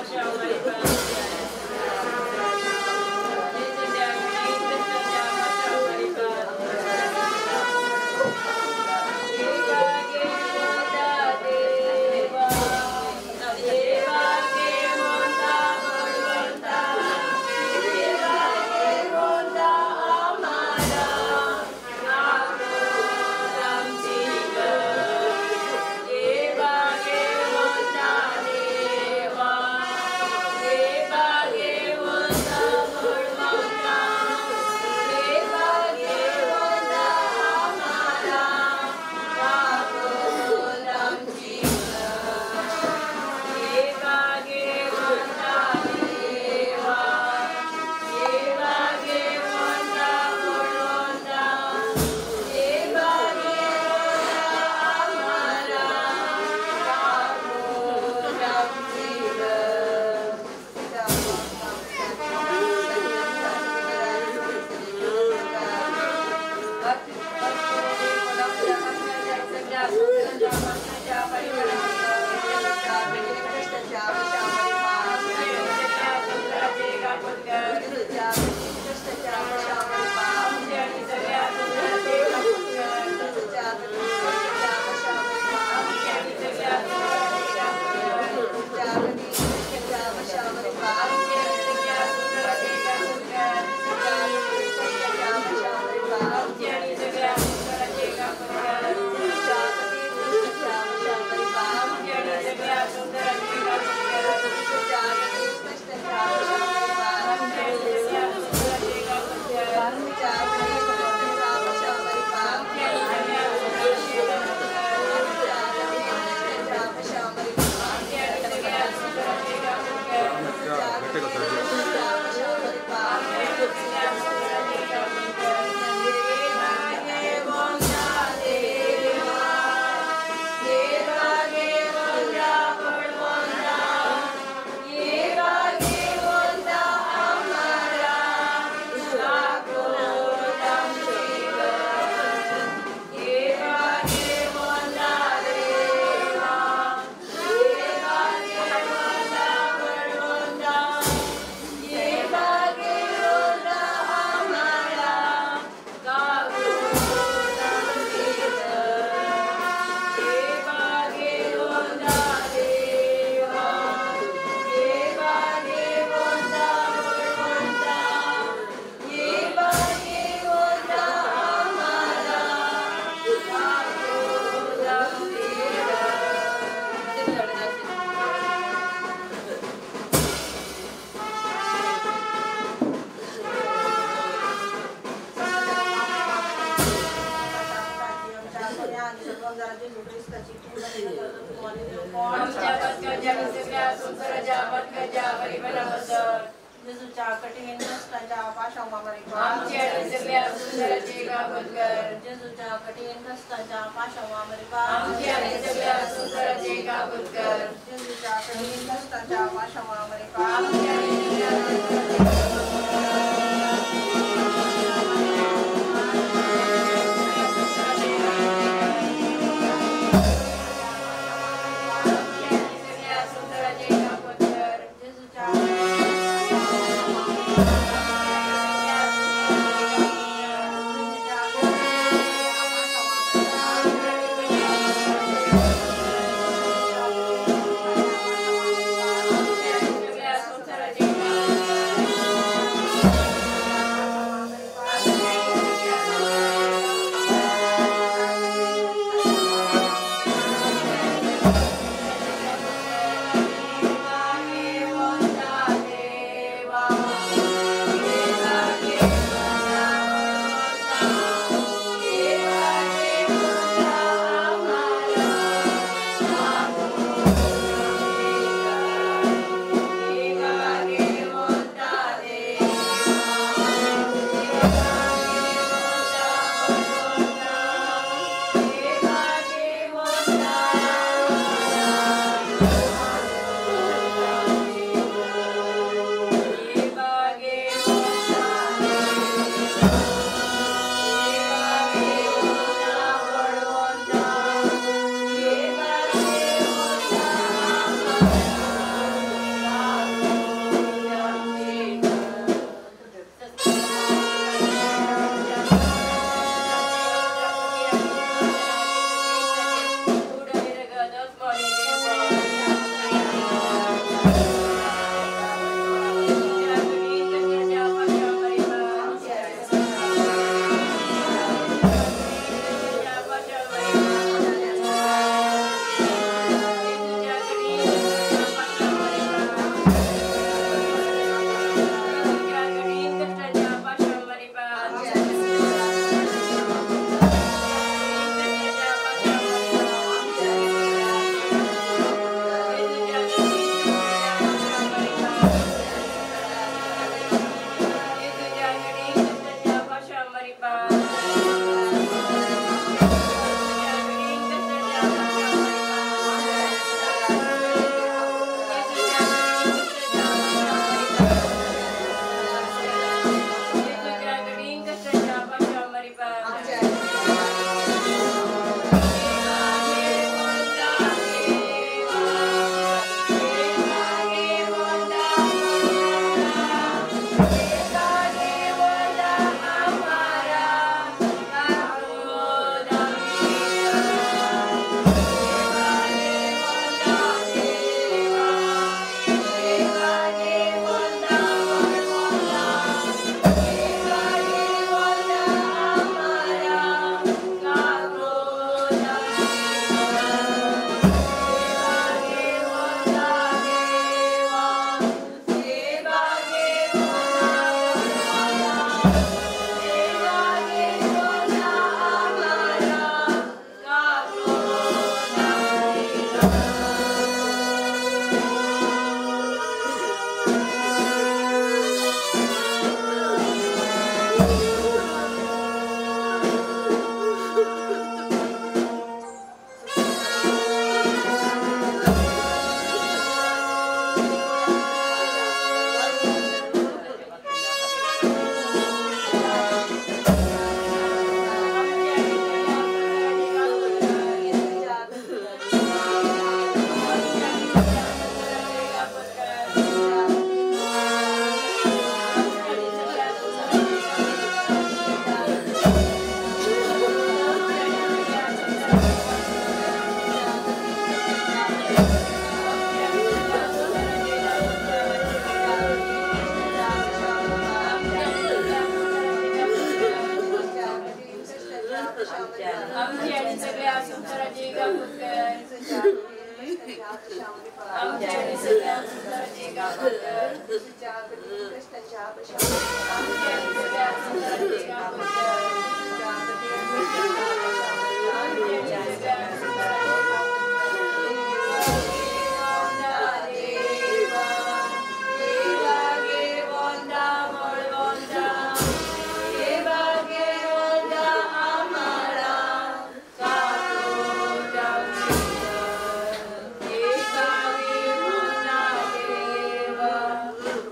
Thank you.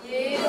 Yeah.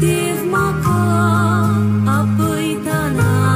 देव म्हाका आपयताना.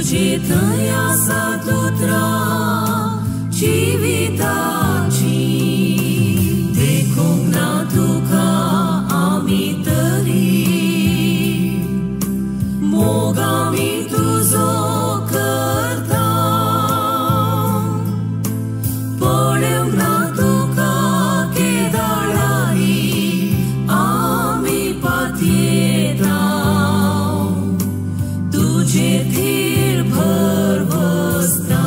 तुजे थंय आसा उतरां जिविताची देखूंक ना तुका आमी तरी मोग आमी तुजो करता पळोवंक ना तुका केदाळाई आमी पातयेता तुजे थीर भरवसता.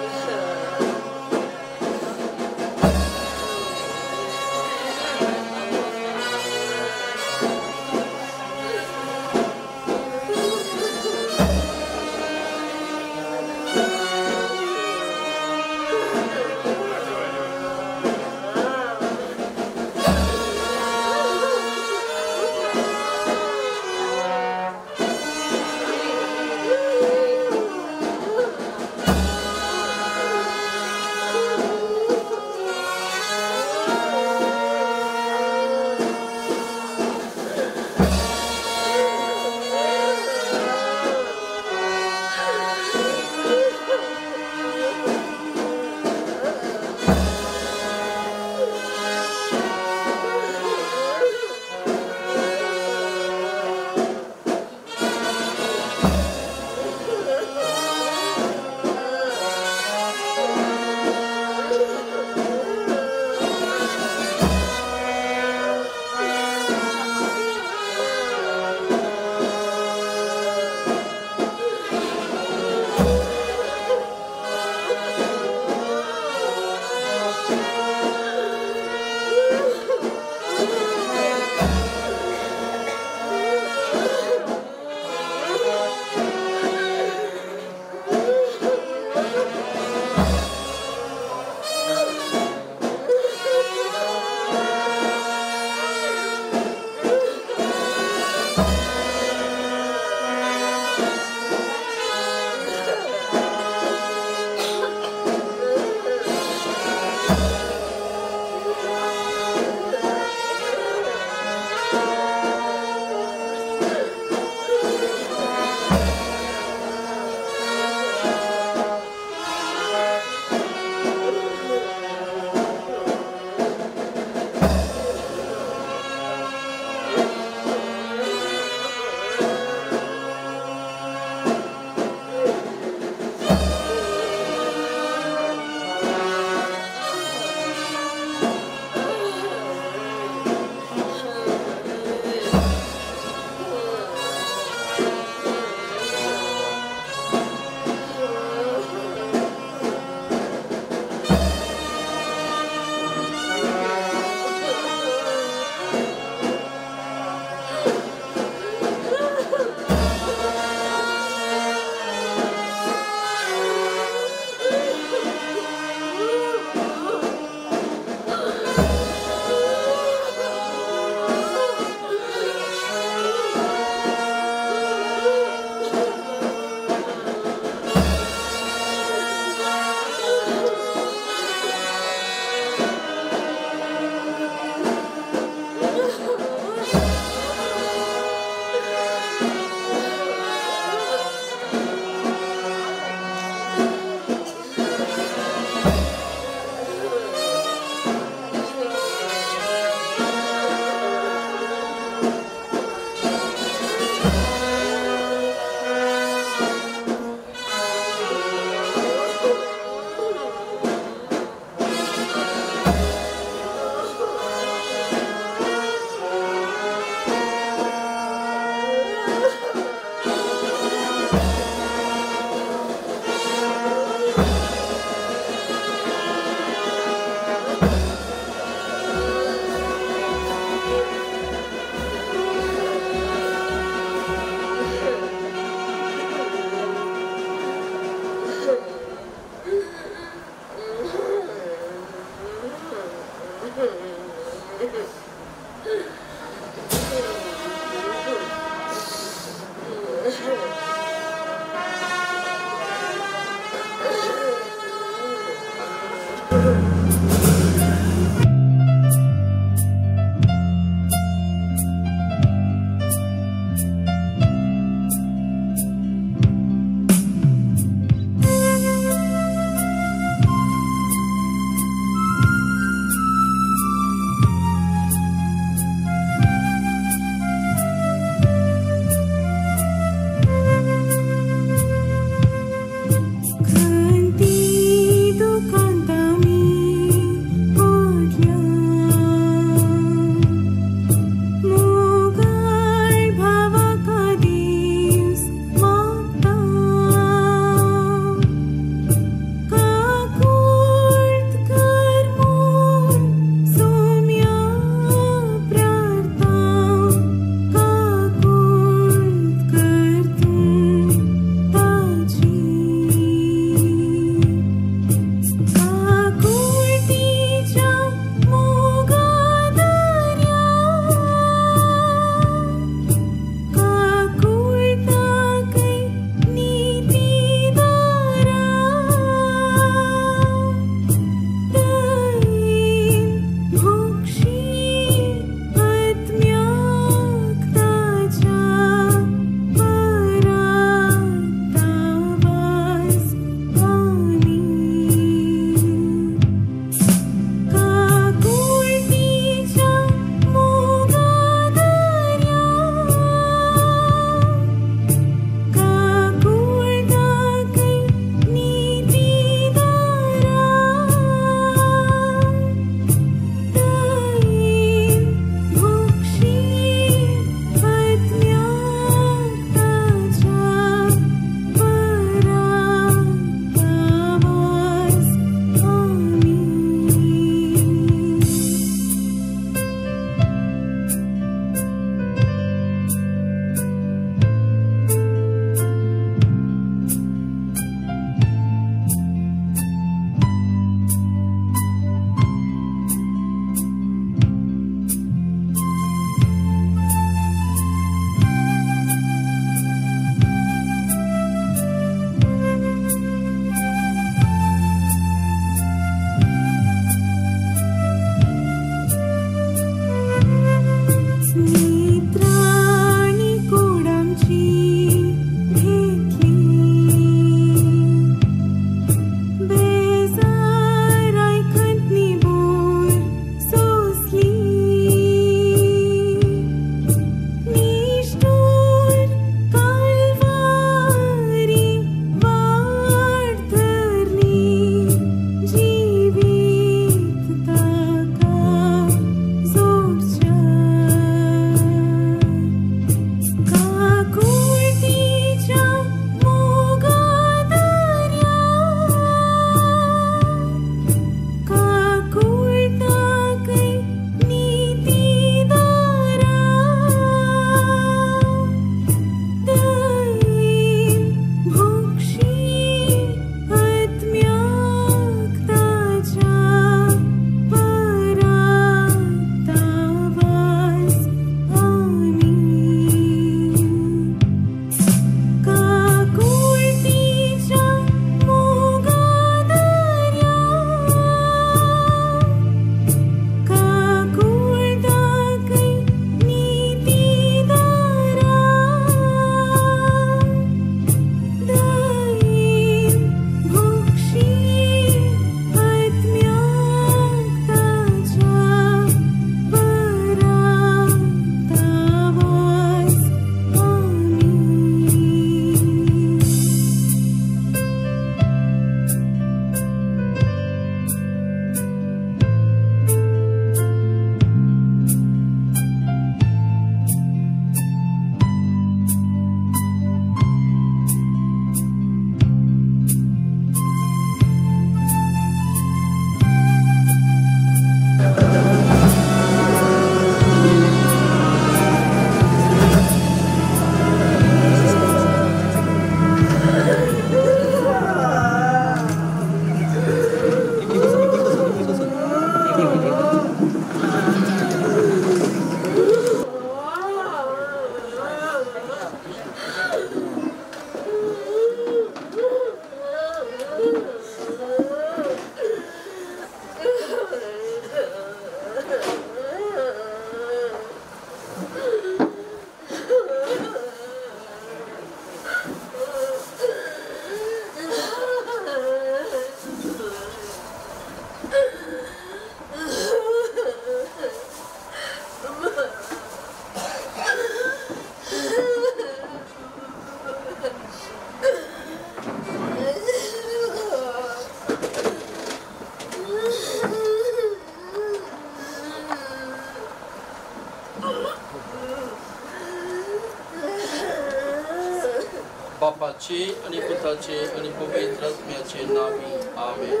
बापाचे आनी पुताचे आनी पवित्र आत्म्याचे नांवी आमेन.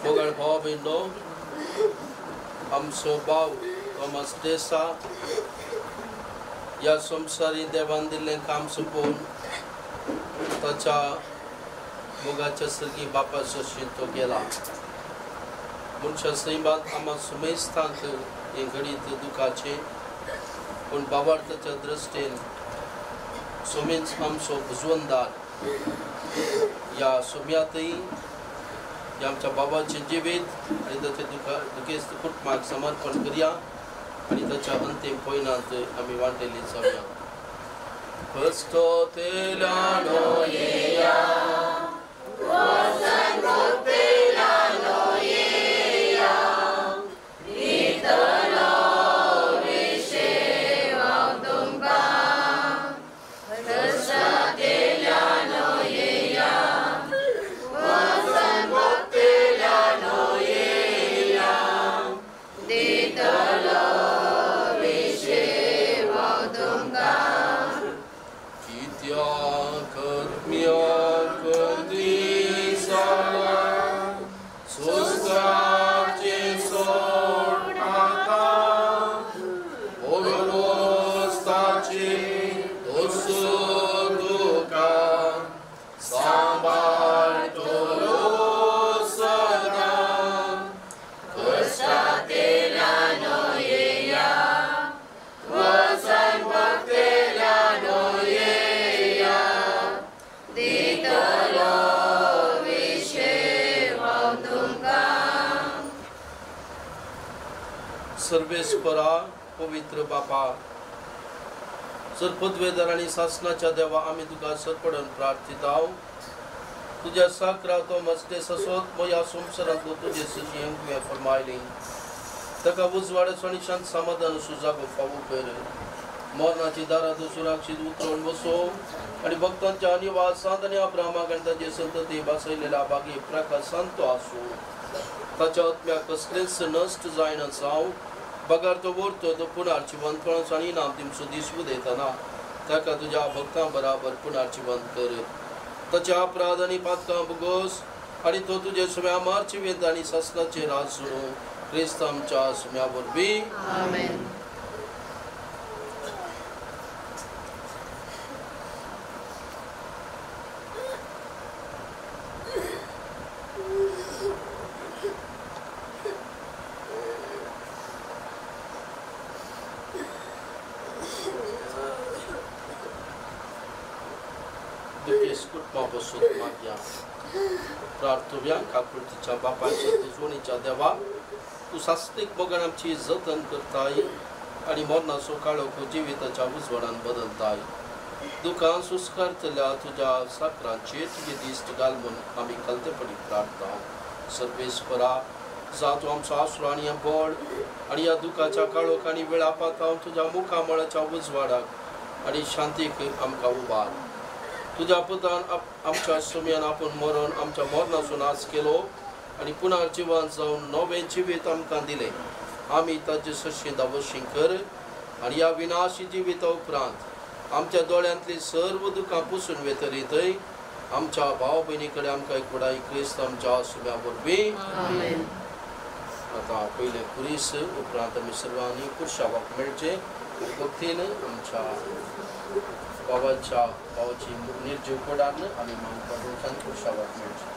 मोगाळ भाव भयणो, आमचो भाव थॉमस डेसा ह्या संवसारी देवान दिल्लें काम सोंपोवन ताच्या मोगाच्या सर्गी बापा सरशी तो गेला. मनशा सैमांत आमकां सुमेस्तांक हें घडीत दुखाचें, पूण बाबार्थाच्या दृश्टीन सोमेंच आमचो बुजवंदार ह्या सोम्यांतय ह्या आमच्या बाबाचें जिवीत आनी ताचें दुखेस्त कुटुंबाक समर्पण करया आनी ताच्या अंतीम पयनांत आमी वांटेली जावया. कश्टोतेल्यानो येया, सर्वेस्परा पवित्र बापा, सर पदवेदार आनी सासनाच्या देवा, आमी तुका सरपडून प्रार्थिताव. तुज्या साक्रा थॉमस डेसा मोया संवसारांतलो तुजे सजी तुवें फर्मायली ताका उजवाडाचो आनी शांत समाधान सुजागो फावो कर. मरणाची दारां तूं सुरक्षीत उतरोवन बसो आनी भक्तांच्या निवासांत आनी अब्रामाक आनी ताजे संतती भासयलेल्या बागी प्रकाशांत तो आसूं. ताच्या आत्म्याक कसलेंच नश्ट जायना जावं, बगर तो व्हरतो तो पुनर्जिवंतपणाचो आनी इनाम दिवचो दीस उदयतना ताका तुज्या भक्तां बराबर पुनर्जिवंत कर. ताचे अपराध आनी पातकां भोगोस आनी तो तुजे सुम्या मार्चिवेंत आनी सासनाचेर आसूं. क्रिस्त आमच्या सुम्या वरवीं आमेन. प्रार्थव्या काकुळतीच्या बापायच्या तुजवणीच्या देवा, तूं सासणीक मोगान आमची जतन करताय आनी मरणाचो काळोख जिविताच्या उजवाडान बदलताय. दुकान सुस्कारतल्या तुज्या साकरांचेर तुजी दिश्ट घाल म्हूण आमी खालतेपणी प्रार्थता. सर्वेस्परा, जा तूं आमचो आसरो आनी बळ आनी ह्या दुखाच्या काळोख आनी वेळापाताव तुज्या मुखामळाच्या उजवाडाक आनी शांतीक आमकां उबार. तुज्या पुतान आमच्या सुम्यान आपूण मरण आमच्या मरणाचो नाश केलो आनी पुनर्जिवन जावन नवें जिवीत आमकां दिलें. आमी ताचे सरशी दावशी कर आनी ह्या विनाशी जिविता उपरांत आमच्या दोळ्यांतली सर्व दुखां पुसून वेतली थंय आमच्या भाव भयणी कडेन आमकां एकवटाय क्रिस्त आमच्या सुम्या वरवीं. आतां पयलें खुरीस उपरांत आमी सर्वांनी पुरशावाक मेळचें भक्तीन आमच्या बाबाच्या भावाची निर्जीव कोडान आनी मागपाक पुरशावाक मेळचें.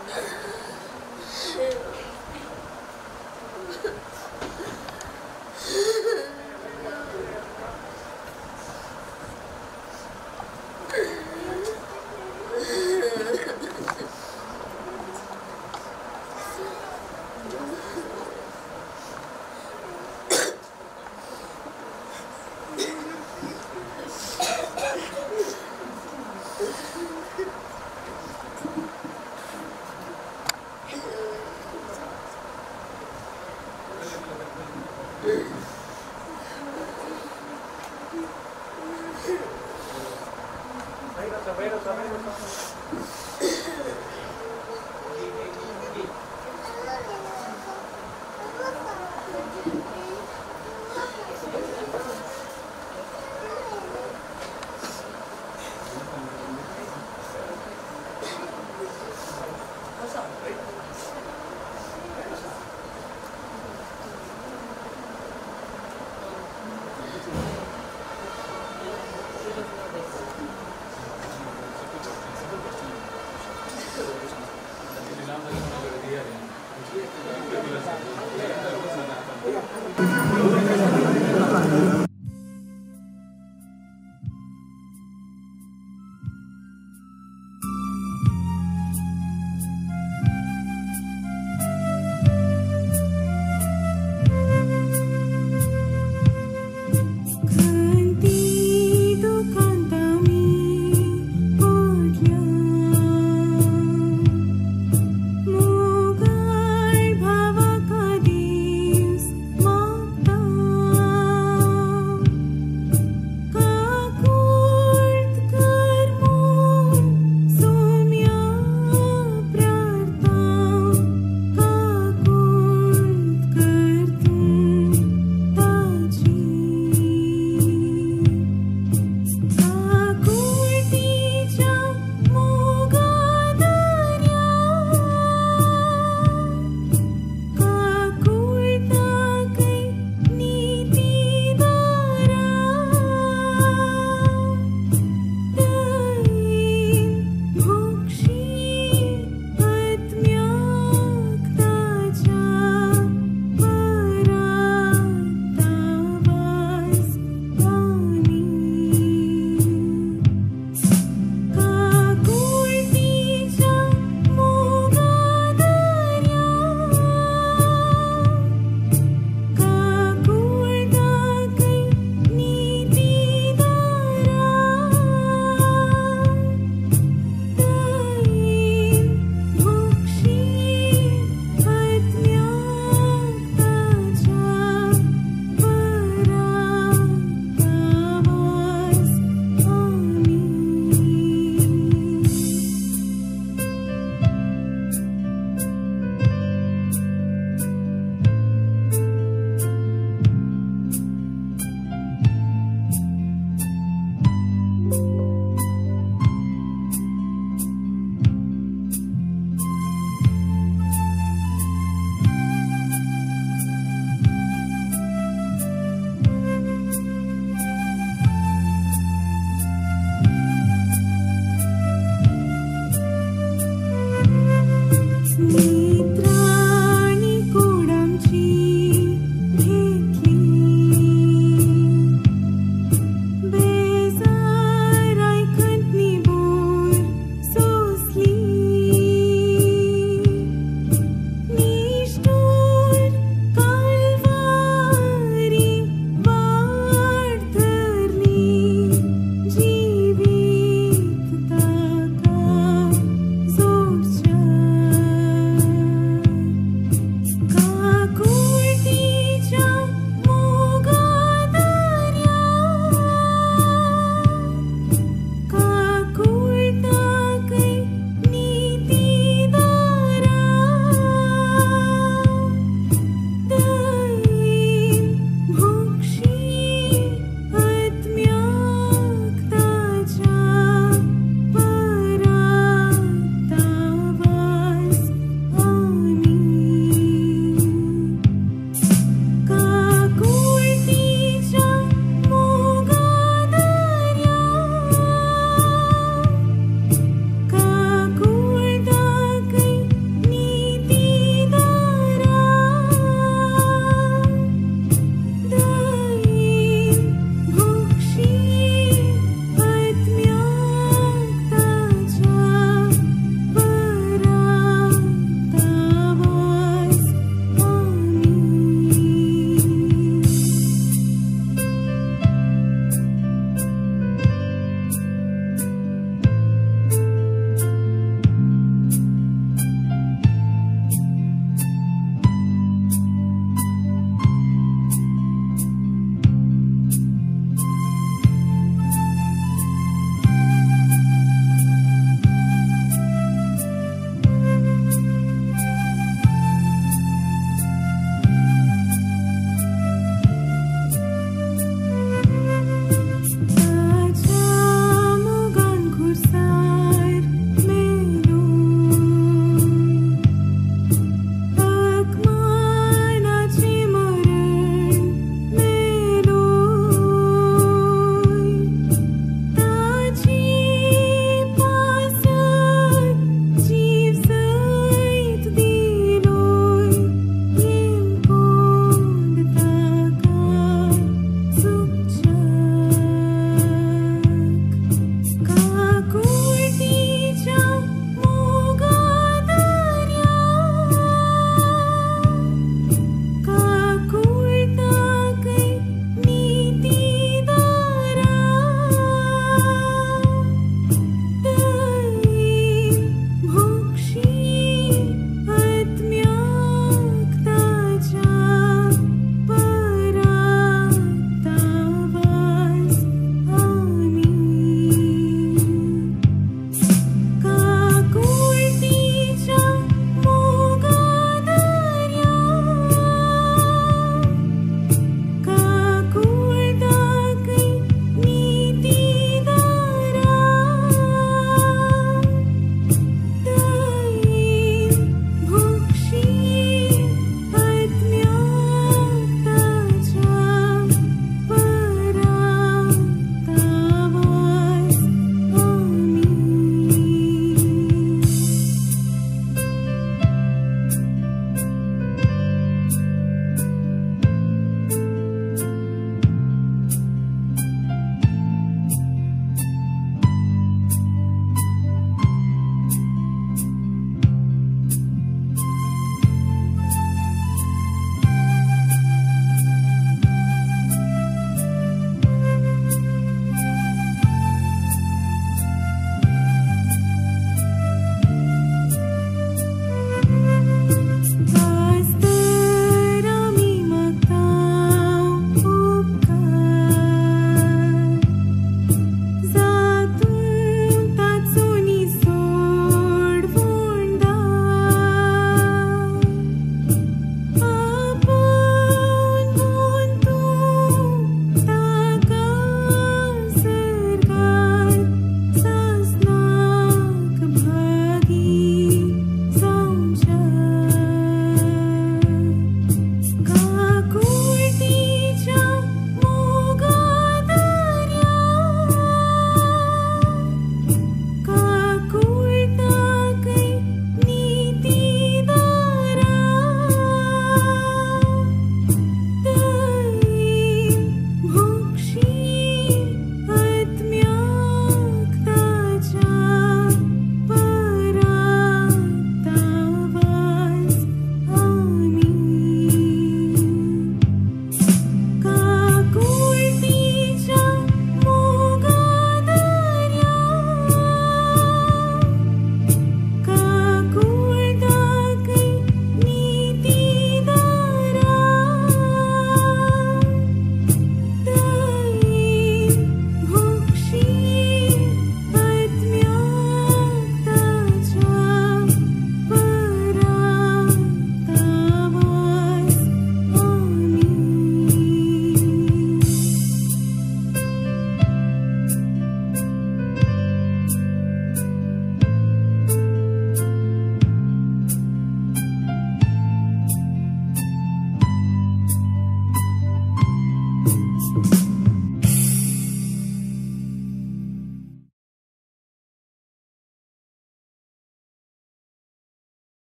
नित्राणी कोडामची घेतली बेजार आयकत निबोर सोंसली निश्ठूर कालवारी वाट धरली जिवीत ताका जोडच्या.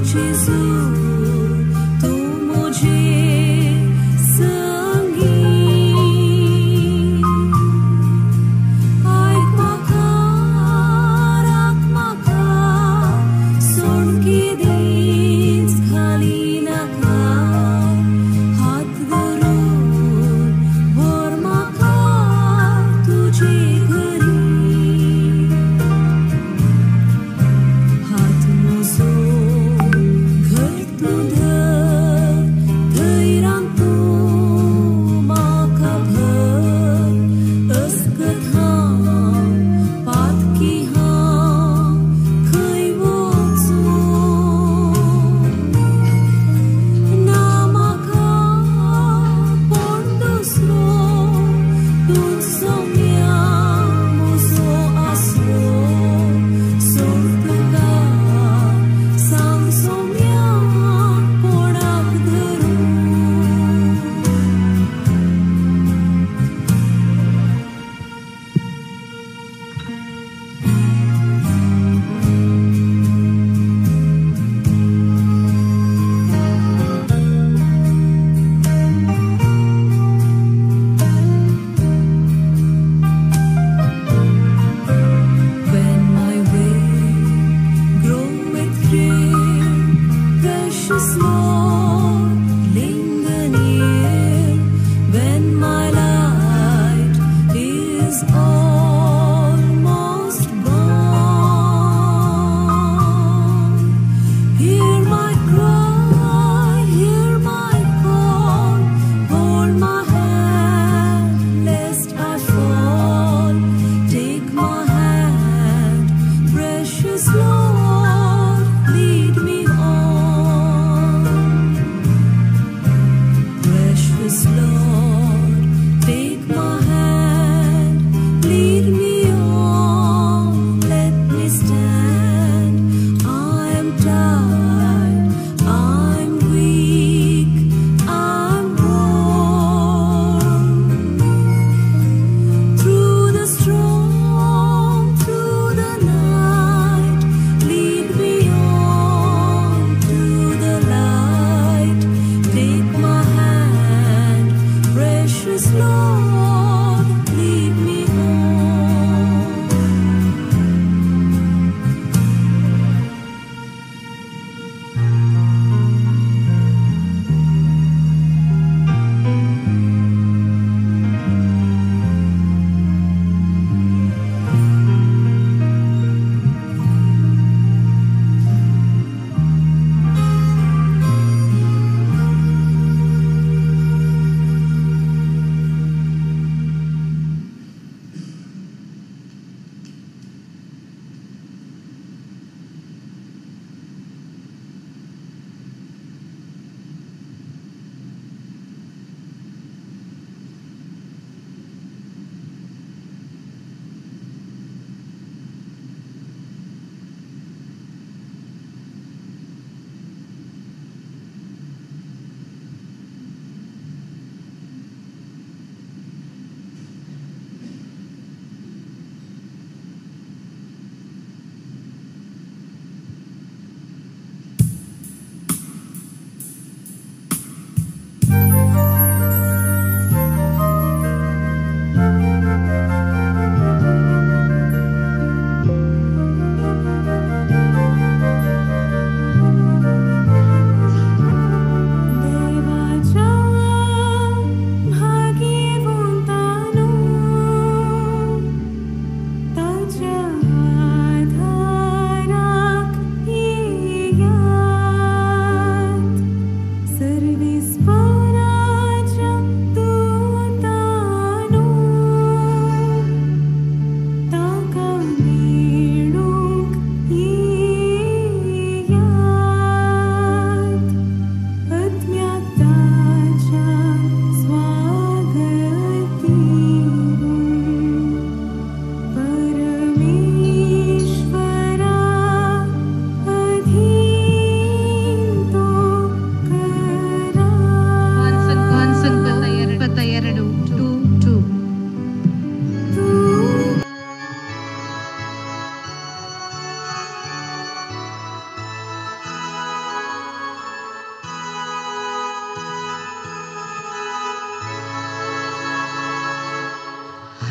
जेजू तूं म्हजे संगी. आयक म्हाका, राख म्हाका, सोडकी दीस घाली नाका. हात धरून व्हर म्हाका तुजे घरी. हात म्हजो घट तूं धर,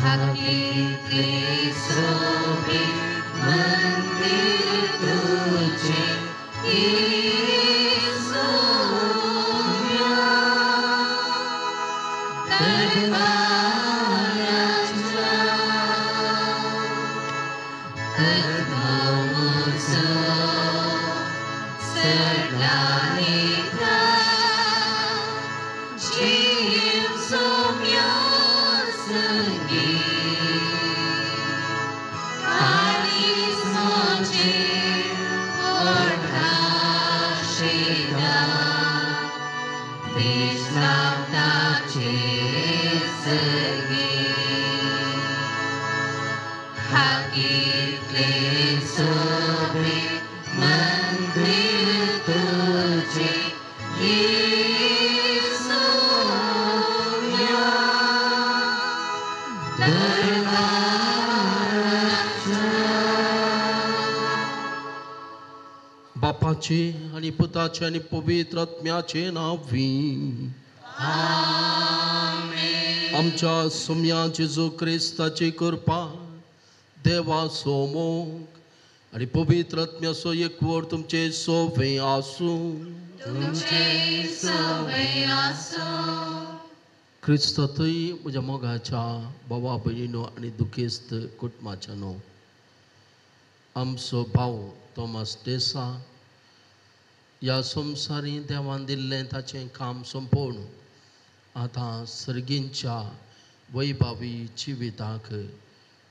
हाकीतले सोबीत मंदिर तुझे सोम्या दरबाराच्या आत्मोजो सडलानिता जीव सोम्या संगी आनी सोचे ओठाशिदा दिसलावताचे सगी हाकीतले सोबीत मंदिर तुझे सोम्या दरबाराच्या. बापाचे आनी पुताचे आनी पवित्र आत्म्याचे नांवी आमच्या सोम्या जेजू क्रिस्ताची कृपा, देवाचो मोग आनी पवित्र आत्म्याचो एकवट तुमचे सोवे आसूं. तुमचे सोवे आसूं. क्रिस्तांतय म्हज्या मोगाच्या भावा भयणीनो आनी दुखेस्त कुटुंबाच्यानो, आमचो भाव तोमास डेसा ह्या संवसारी देवान दिल्लें ताचें काम सोंपोवन आतां सर्गींच्या वैभावी जिविताक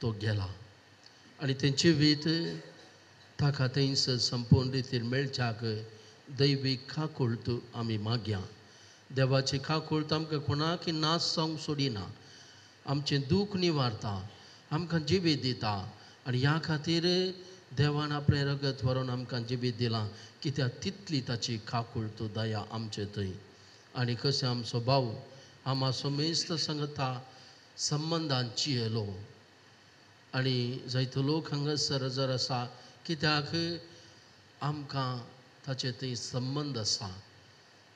तो गेला आनी तें जिवीत ताका थंयसर संपूर्ण रितीन मेळच्याक दैवीक काकुळट आमी मागया. देवाची काकुळट आमकां कोणाक नाश जावंक सोडिना, आमचें दूख निवारता, आमकां जिवीत दिता आनी ह्या खातीर देवान आपलें रगत व्हरून आमकां जिवीत दिलां, कित्याक तितली ताची काकुळट दया आमचे थंय. आनी कशें आमचो भाव आमा समेस्त सांगता संबंदान जियेलो आनी जायतो लोक हांगासर जर आसा कित्याक आमकां ताचे थंय संबंद आसा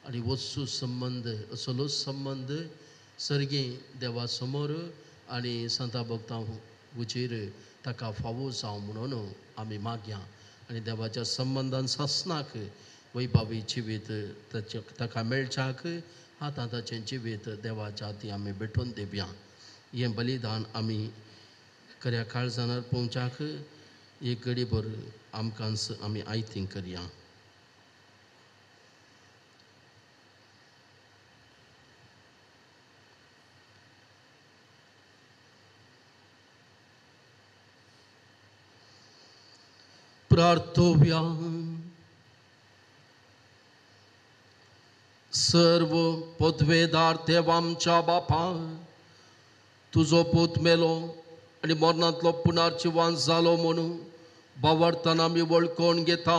आनी वस्तू संबंद असलो संबंद सर्गी देवा समोर आनी संता भक्तां हुजीर ताका फावो जावं म्हणून आमी मागया आनी देवाच्या संबंदान सासनाक वैभावी जिवीत ताचे ताका मेळच्याक आतां ताचें जिवीत देवाच्या हाती आमी भेटोवन दिवया. हें बलिदान आमी खऱ्या काळजान अर्पोवच्याक एक घडीभर आमकां आमी आयतीं करया. प्रार्थोव्या. सर्व पदवेदार देव आमच्या बापा, तुजो पूत मेलो आनी मरणांतलो पुनर्जिवन जालो म्हणून बावडताना आमी वळखून घेता.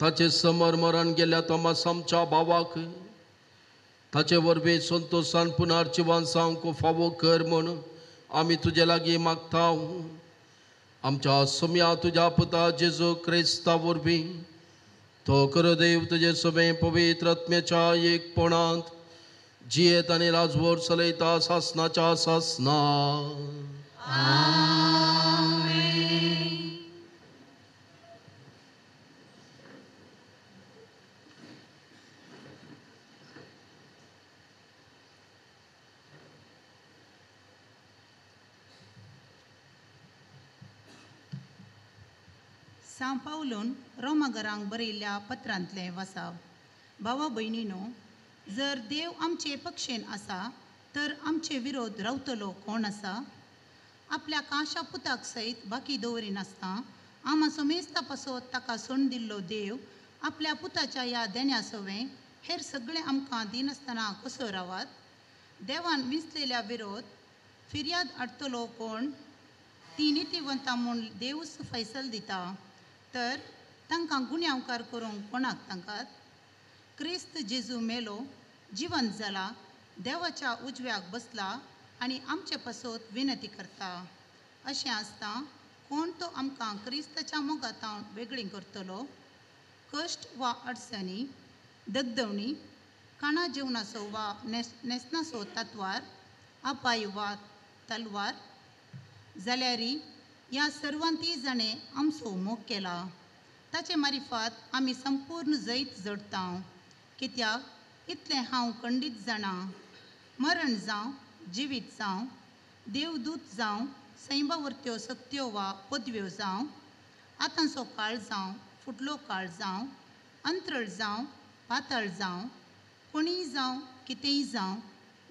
ताचे समर मरण गेल्या तोमास आमच्या भावाक ताचे वरवीं संतोशान पुनर्जिवन जावंक फावो कर म्हणून आमी तुजे लागीं मागता. आमच्या सोम्या तुज्या पुता जेजू क्रिस्ता वरवीं तो खरो देव तुजे सगळें पवित्र आत्म्याच्या एकपणांत जियेत आनी राजवट चलयता सासनाच्या सासना. सांव पावलून रोमागरांक बरयल्ल्या पत्रांतलें वासाव. भावा भयणीनो, जर देव आमचे पक्षेन आसा तर आमचे विरोध रावतलो कोण आसा? आपल्या काशा पुताक सयत बाकी दवरिनासतना आमा समेस्ता पासत ताका सोण दिल्लो देव आपल्या पुताच्या ह्या देण्या सवें हेर सगळें आमकां दिनासतना कसो रावात? देवान विंचलेल्या विरोध फिर्याद हाडटलो कोण? ती नितीवंता म्हूण देवूच फैसल दिता, तर तांकां गुन्यांवकार करूंक कोणाक तांकां? क्रिस्त जेजू मेलो, जिवंत जाला, देवाच्या उजव्याक बसला आनी आमचे पासत विनंती करता. अशें आसता कोण तो आमकां क्रिस्ताच्या मोगांत वेगळी करतलो? कश्ट वा अडचणी, दगदवणी, काणा जेवणाचो वा न्हेसणाचो तत्वार, अपाय वा तलवार? जाल्यारी ह्या सर्वांती जाणें आमचो मोग केला ताचे मारिफात आमी संपूर्ण जैत जोडटा. कित्याक इतलें हांव खंडीत जाणा, मरण जावं जिवीत जावं, देवदूत जावं, सैमावरत्यो सक्त्यो वा पदव्यो जावं, आतांचो काळ जावं फुडलो काळ जावं, अंतरळ जावं पातळ जावं, कोणीय जावं कितेंय जावं,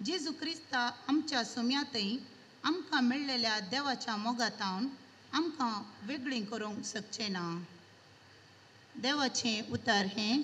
जेजू क्रिस्ता आमच्या सुम्यांतय आमकां मेळ्ळेल्या देवाच्या मोगातावन आमकां वेगळीं करूंक शकचें ना. देवाचें उतर हें.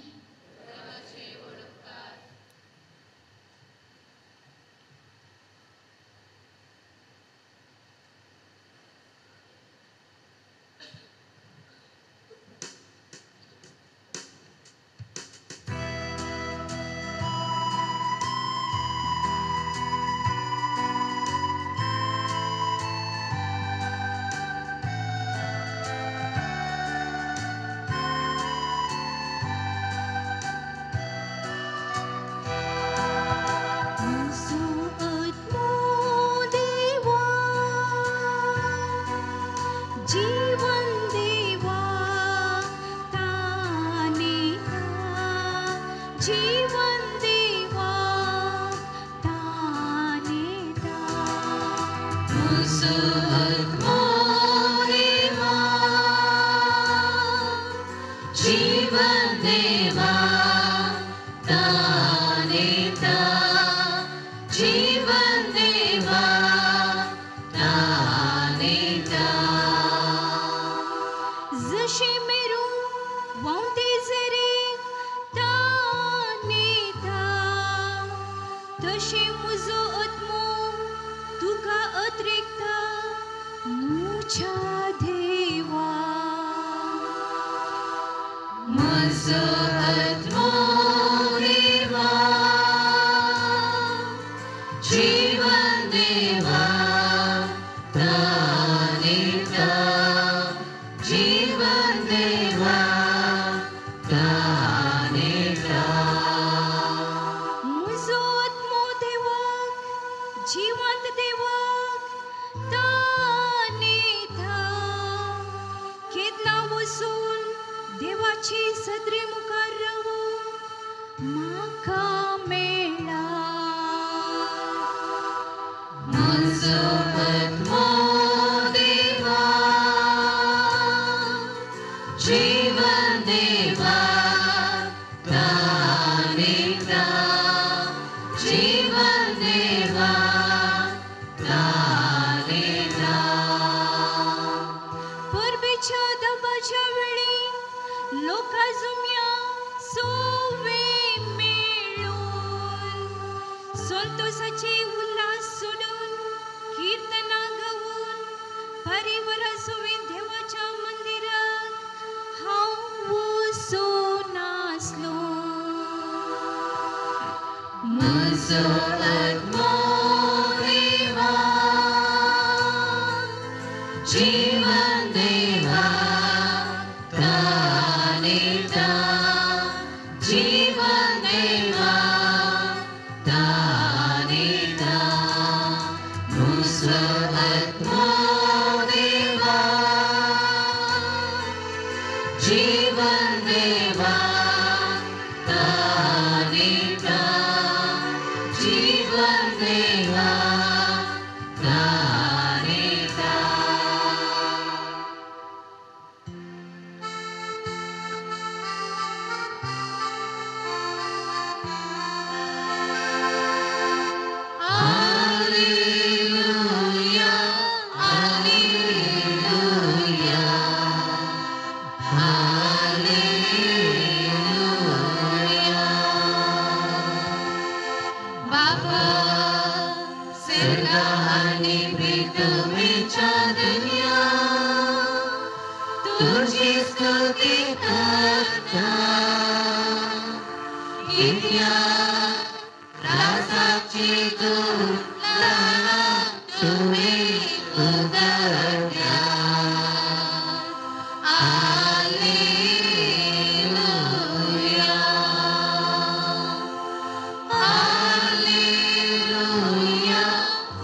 Alleluia,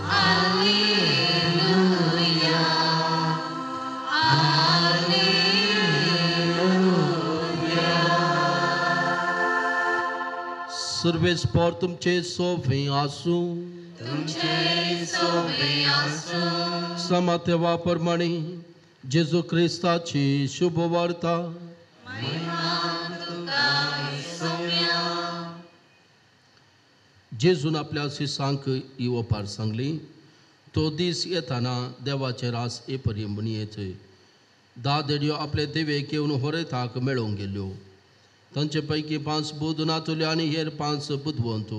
Alleluia. सर्वेस्पर तुमचे सोफे आसूं। तुमचे सोफे आसूं। समातेवा प्रमाणे जेजू क्रिस्ताची शुभवार्ता। जेजून आपल्या शिसांक ही ओपार सांगली, तो दीस येताना देवाचे रास ए परी म्हणयेत। 10 देडयो आपले देवेक येवन होरेताक मेळोवंक गेल्यो। तांचे पैकी 5 बुद नातल्यो आनी हेर 5 बुदवंत।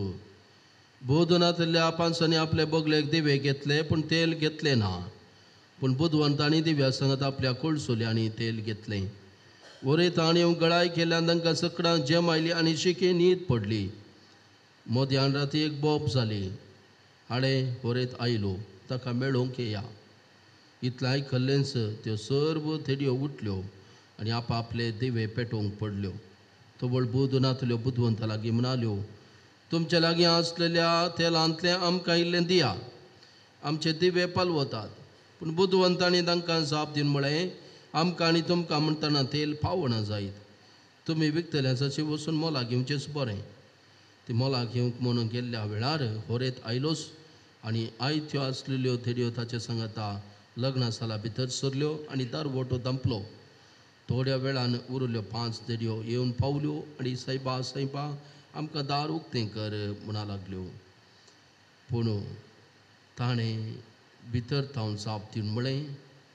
बुद नातल्या 5 आपले बगलेक दिवे घेतले पूण तेल घेतलें ना, पूण बुदवंतांनी दिव्या सांगत आपल्या कोळसुल्यांनी तेल घेतलें। वरेतांनी गळाय केल्यान तांकां सकडां जेम आयली आनी शिके न्हीद पडली। मध्यान राती एक बोब जाली, हाणें होरेत आयलो ताका मेळोवंक येया। इतलें आयकल्लेंच त्यो सर्व थेडयो उठल्यो आनी आपापले दिवे पेटोवंक पडल्यो। तवळ बुद नातल्यो बुदवंता लागीं म्हणाल्यो, तुमच्या लागीं आसलेल्या तेलांतलें आमकां इल्लें दिया, आमचे दिवे पालवतात। पूण बुदवंतांनी तांकां जाप दिवन म्हळें, आमकां आनी तुमकां म्हणटना तेल पावना जायत, तुमी विकतल्यांचे वचून मोला घेवचेंच बरें। ती मोला घेवंक म्हणून गेल्ल्या वेळार होरेत आयलोच आनी आयत्यो आसलेल्यो थेडयो ताचे सांगता लग्ना साला भितर सरल्यो आनी दारवटो धांपलो। थोड्या वेळान उरल्यो 5 देडयो येवन पावल्यो आनी सायबा सायबा आमकां दार उक्तें कर म्हणा लागल्यो। पूण ताणें भितर थावन जाप दिवन म्हळें,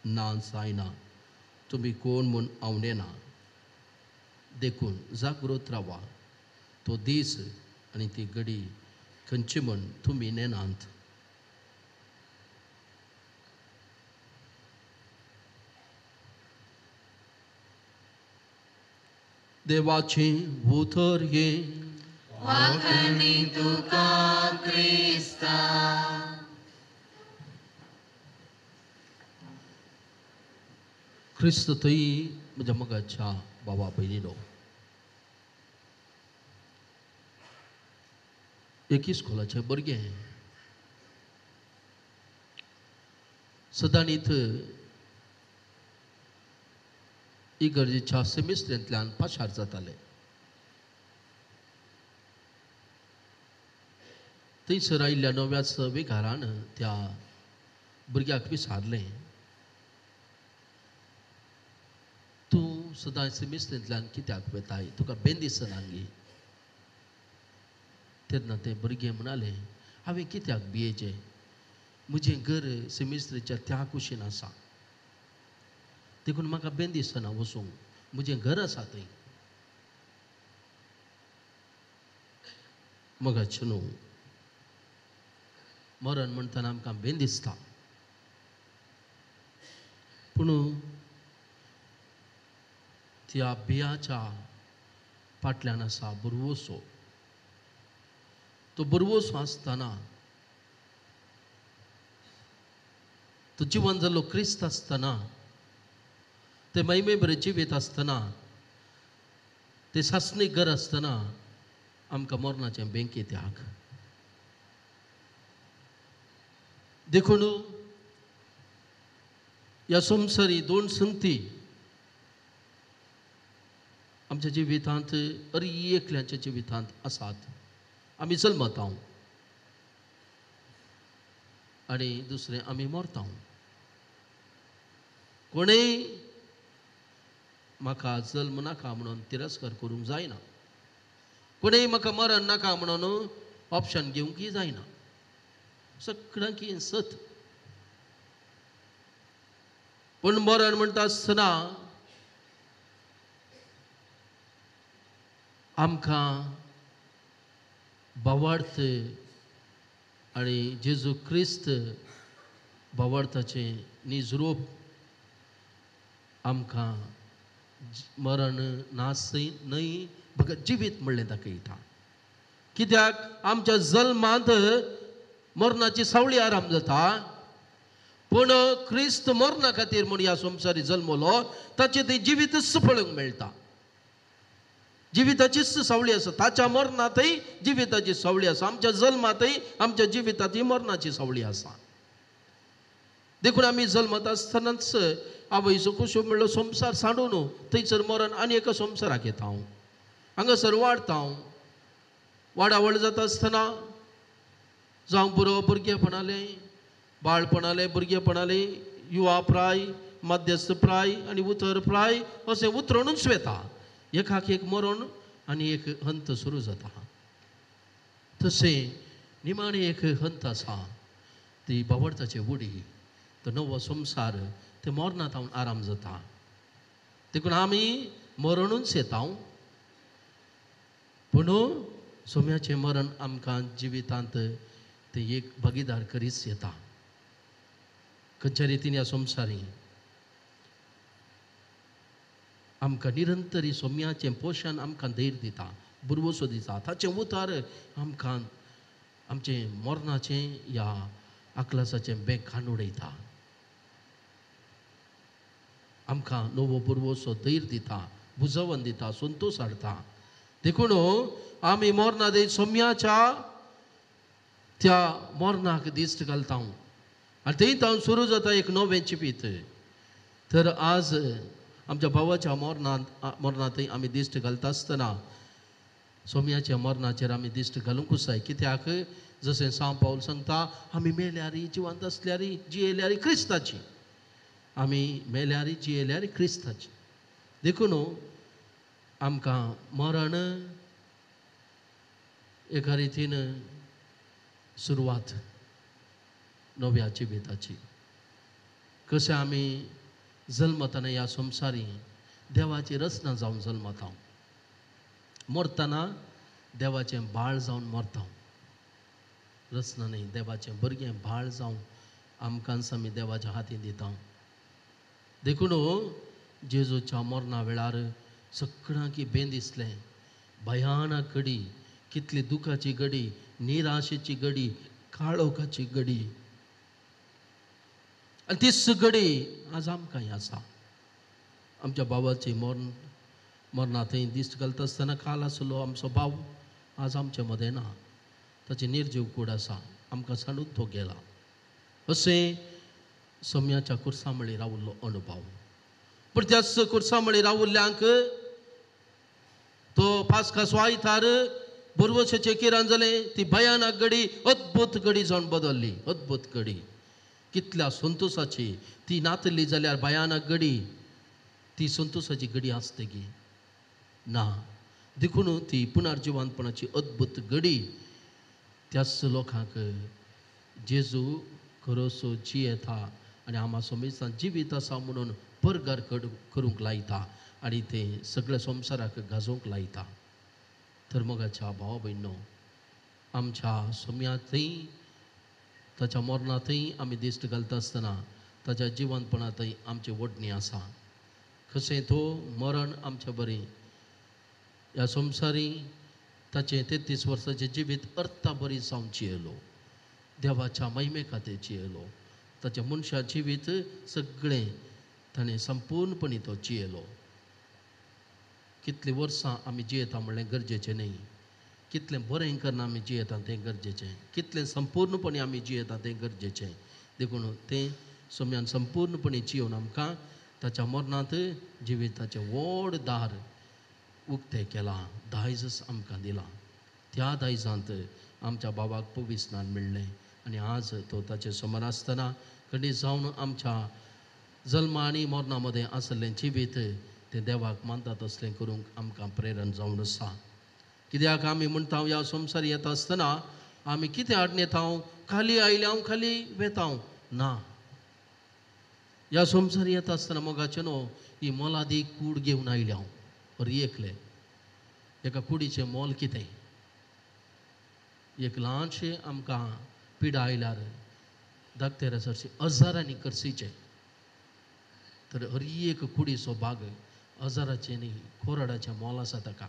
ना जायना, तुमी कोण म्हूण हांव नेना, देखून जागृत रावा, तो दीस आनी ती घडी खंयची म्हूण तुमी नेनात। देवाचें उतर हें। वाखणी तुका क्रिस्ता। क्रिस्त थंय म्हज्या मोगाच्या बाबा भयणीनो, एक इस्कोलाचें भुरगें सदांनीत इगर्जेच्या सेमिस्ट्रेंतल्यान पाशार जाताले। थंयसर आयिल्ल्या नव्याच विघारान त्या भुरग्याक विचारलें, तूं सदां सेमिस्ट्रेंतल्यान कित्याक वेताय, तुका बेन दिसना गी? तेन्ना तें भुरगें म्हणालें, हांवें कित्याक भियेचें, म्हजें घर सेमिस्ट्रीच्या त्या कुशीन आसा, देखून म्हाका बेन दिसना वचूंक, म्हजें घर आसा थंय। मगाचें न्हू मरण म्हणटना आमकां बेन दिसता, पूण त्या बियाच्या फाटल्यान आसा बुरवसो। तो बुरवसो आसतना तो जिवन जाल्लो क्रिस्त आसतना, ते महिमे बरें जिवीत आसतना, ते सासणीक घर आसतना आमकां मरणाचें बेंके त्याग। देखून ह्या संवसारी 2 संगती आमच्या जिवितांत अर एकल्याच्या जिवितांत आसात। आमी जल्मता आनी दुसरें आमी मरता। कोणेय म्हाका जल्म नाका म्हणून तिरस्कार करूंक जायना, कोणेय म्हाका मरण नाका म्हणून ऑप्शन घेवंकय जायना। सगळ्यांक हें सत, पूण मरण म्हणटा आसतना आमकां भावार्थ आनी जेजू क्रिस्त भावार्थाचें नीज रूप आमकां मरण नासय न्हय बगर जिवीत म्हणलें दाखयता। कित्याक आमच्या जल्मांत मरणाची सावळी आराम जाता, पूण क्रिस्त मरणा खातीर म्हूण ह्या संवसारी जल्मलो, ताचें तें जिवीतच पळोवंक मेळटा। जिविताचीच सावळी आसा, ताच्या मरणांतय जिविताची सावळी आसा, आमच्या जल्मांतय आमच्या जिवितांतय मरणाची सावळी आसा। देखून आमी जल्मता आसतनाच आवयचो कुशो म्हणलो संवसार सांडून थंयसर मरण आनी एका संवसाराक येता हांव, हांगासर वाडटा हांव। वाडावळ जाता आसतना जावं पुरो भुरगेपणालें, बाळपणालें, भुरगेपणालें, युवा प्राय, मध्यस्थ प्राय आनी उतर प्राय अशें उतरणूच वेता. एकाक एक मरण आनी एक हंत सुरू जाता. तशें निमाणें एक हंत आसा, ती बावडताची उडी, तो नवो संवसार, ते मरणांत हांव आराम जाता. देखून आमी मरणूच येता, पूण सोम्याचें मरण आमकां जिवितांत तें एक भागीदार करीच येता. खंयच्या रितीन ह्या संवसारी आमकां निरंतरी सोम्याचें पोशण आमकां धैर्य दिता, बुरवसो दिता. ताचें उतार आमकां आमचें मरणाचें ह्या आकलासाचें बेंक खाण उडयता, आमकां नवो बुरवसो धैर्य दिता, बुजवन दिता, संतोश हाडटा. देखून आमी मरणा दे सोम्याच्या त्या मरणाक दिश्ट घालता आनी थंय तावन सुरू जाता एक नवें जिवीत. तर आज आमच्या भावाच्या मरणांतय आमी दिश्ट घालता आसतना सोम्याच्या मरणाचेर आमी दिश्ट घालुंकूच जाय. कित्याक जशें सांव पावल सांगता, आमी मेल्यारी जिवंत आसल्यारी जियेल्यारी क्रिस्ताची, आमी मेल्यारी जियेल्यारी क्रिस्ताची. देखून आमकां मरण एका रितीन सुरवात नव्या जिविताची. कशें आमी जल्मतना ह्या संवसारी देवाची रचना जावन जल्मता, मरतना देवाचें बाळ जावन मरता. रचना न्ही, देवाचें भुरगें बाळ जावन आमकां आमी देवाच्या हातीन दिता. देखून जेजूच्या मरणा वेळार सगळ्यांक बें दिसलें, भयानक घडी, कितली दुखाची घडी, निराशेची घडी, काळोखाची घडी. आनी तीच घडी आज आमकां आसा. आमच्या भावाची मरणा थंय दिश्ट घालता आसतना काल आसलो आमचो भाव आज आमचे मदें ना, ताची निर्जीव कूड आसा, आमकां सांडून तो गेला. अशें सोम्याच्या कुर्सामळी रावल्लो अणभव. पूण त्याच कुर्सामळी रावल्ल्यांक तो पास्का आयतार बोरवशाचें किरण जालें, ती भयानक घडी अद्भुत घडी जावन बदल्ली. अद्भुत घडी कितल्या संतोशाची ती नातली जाल्यार भयानक घडी ती संतोशाची घडी आसतगी ना. देखून ती पुनर्जिवंतपणाची अद्भुत घडी त्याच लोकांक जेजू खरोसो जियेता आनी आमा सोमेस्तान जिवीत आसा म्हणून परगार करूंक लायता आनी ते सगळ्या संवसाराक गाजोवंक लायता. तर मोगाच्या भावा भयणो, आमच्या सोम्यांतय ताच्या मरणांतय आमी दिश्ट घालता आसतना ताच्या जिवंतपणांतय आमची ओडणी आसा. कशें तो मरण आमच्या बरें ह्या संवसारी ताचें 33 वर्साचें जिवीत अर्था बरी जावन जियेलो, देवाच्या महिमे खातीर जियेलो. ताचें मनशा जिवीत सगळें ताणें संपूर्णपणी तो जियेलो. कितलीं वर्सां आमी जियेता म्हणलें गरजेचें न्ही, कितलें बरें करना आमी जियेता तें गरजेचें, कितलें संपूर्णपणी आमी जियेता तें गरजेचें. देखून तें सोम्यान संपूर्णपणी जियोवन आमकां ताच्या मरणांत जिविताचें व्हड दार उक्तें केलां, दायजच आमकां दिलां. त्या दायजांत आमच्या बाबाक पविस्नान मेळ्ळें आनी आज तो ताचे समोर आसतना खंडीत जावन आमच्या जल्मा आनी मरणा मदें आसलें जिवीत तें देवाक मानता तसलें करूंक आमकां प्रेरण जावन आसा. कित्याक आमी म्हणटा ह्या संवसार येता आसतना आमी कितें हाडून येता, खाली आयले हांव खाली वेता ना. ह्या संवसार येता आसतना मोगाचें न्हू ही मोलादीक कूड घेवन आयले हांव. हर एकले एका कुडीचें मोल कितें, एक ल्हानशें आमकां पिडा आयल्यार धाकटे सरशी हजारांनी खर्चीचें, तर हर एक कुडीचो भाग हजाराचें न्ही कोरडाचें मोल आसा ताका.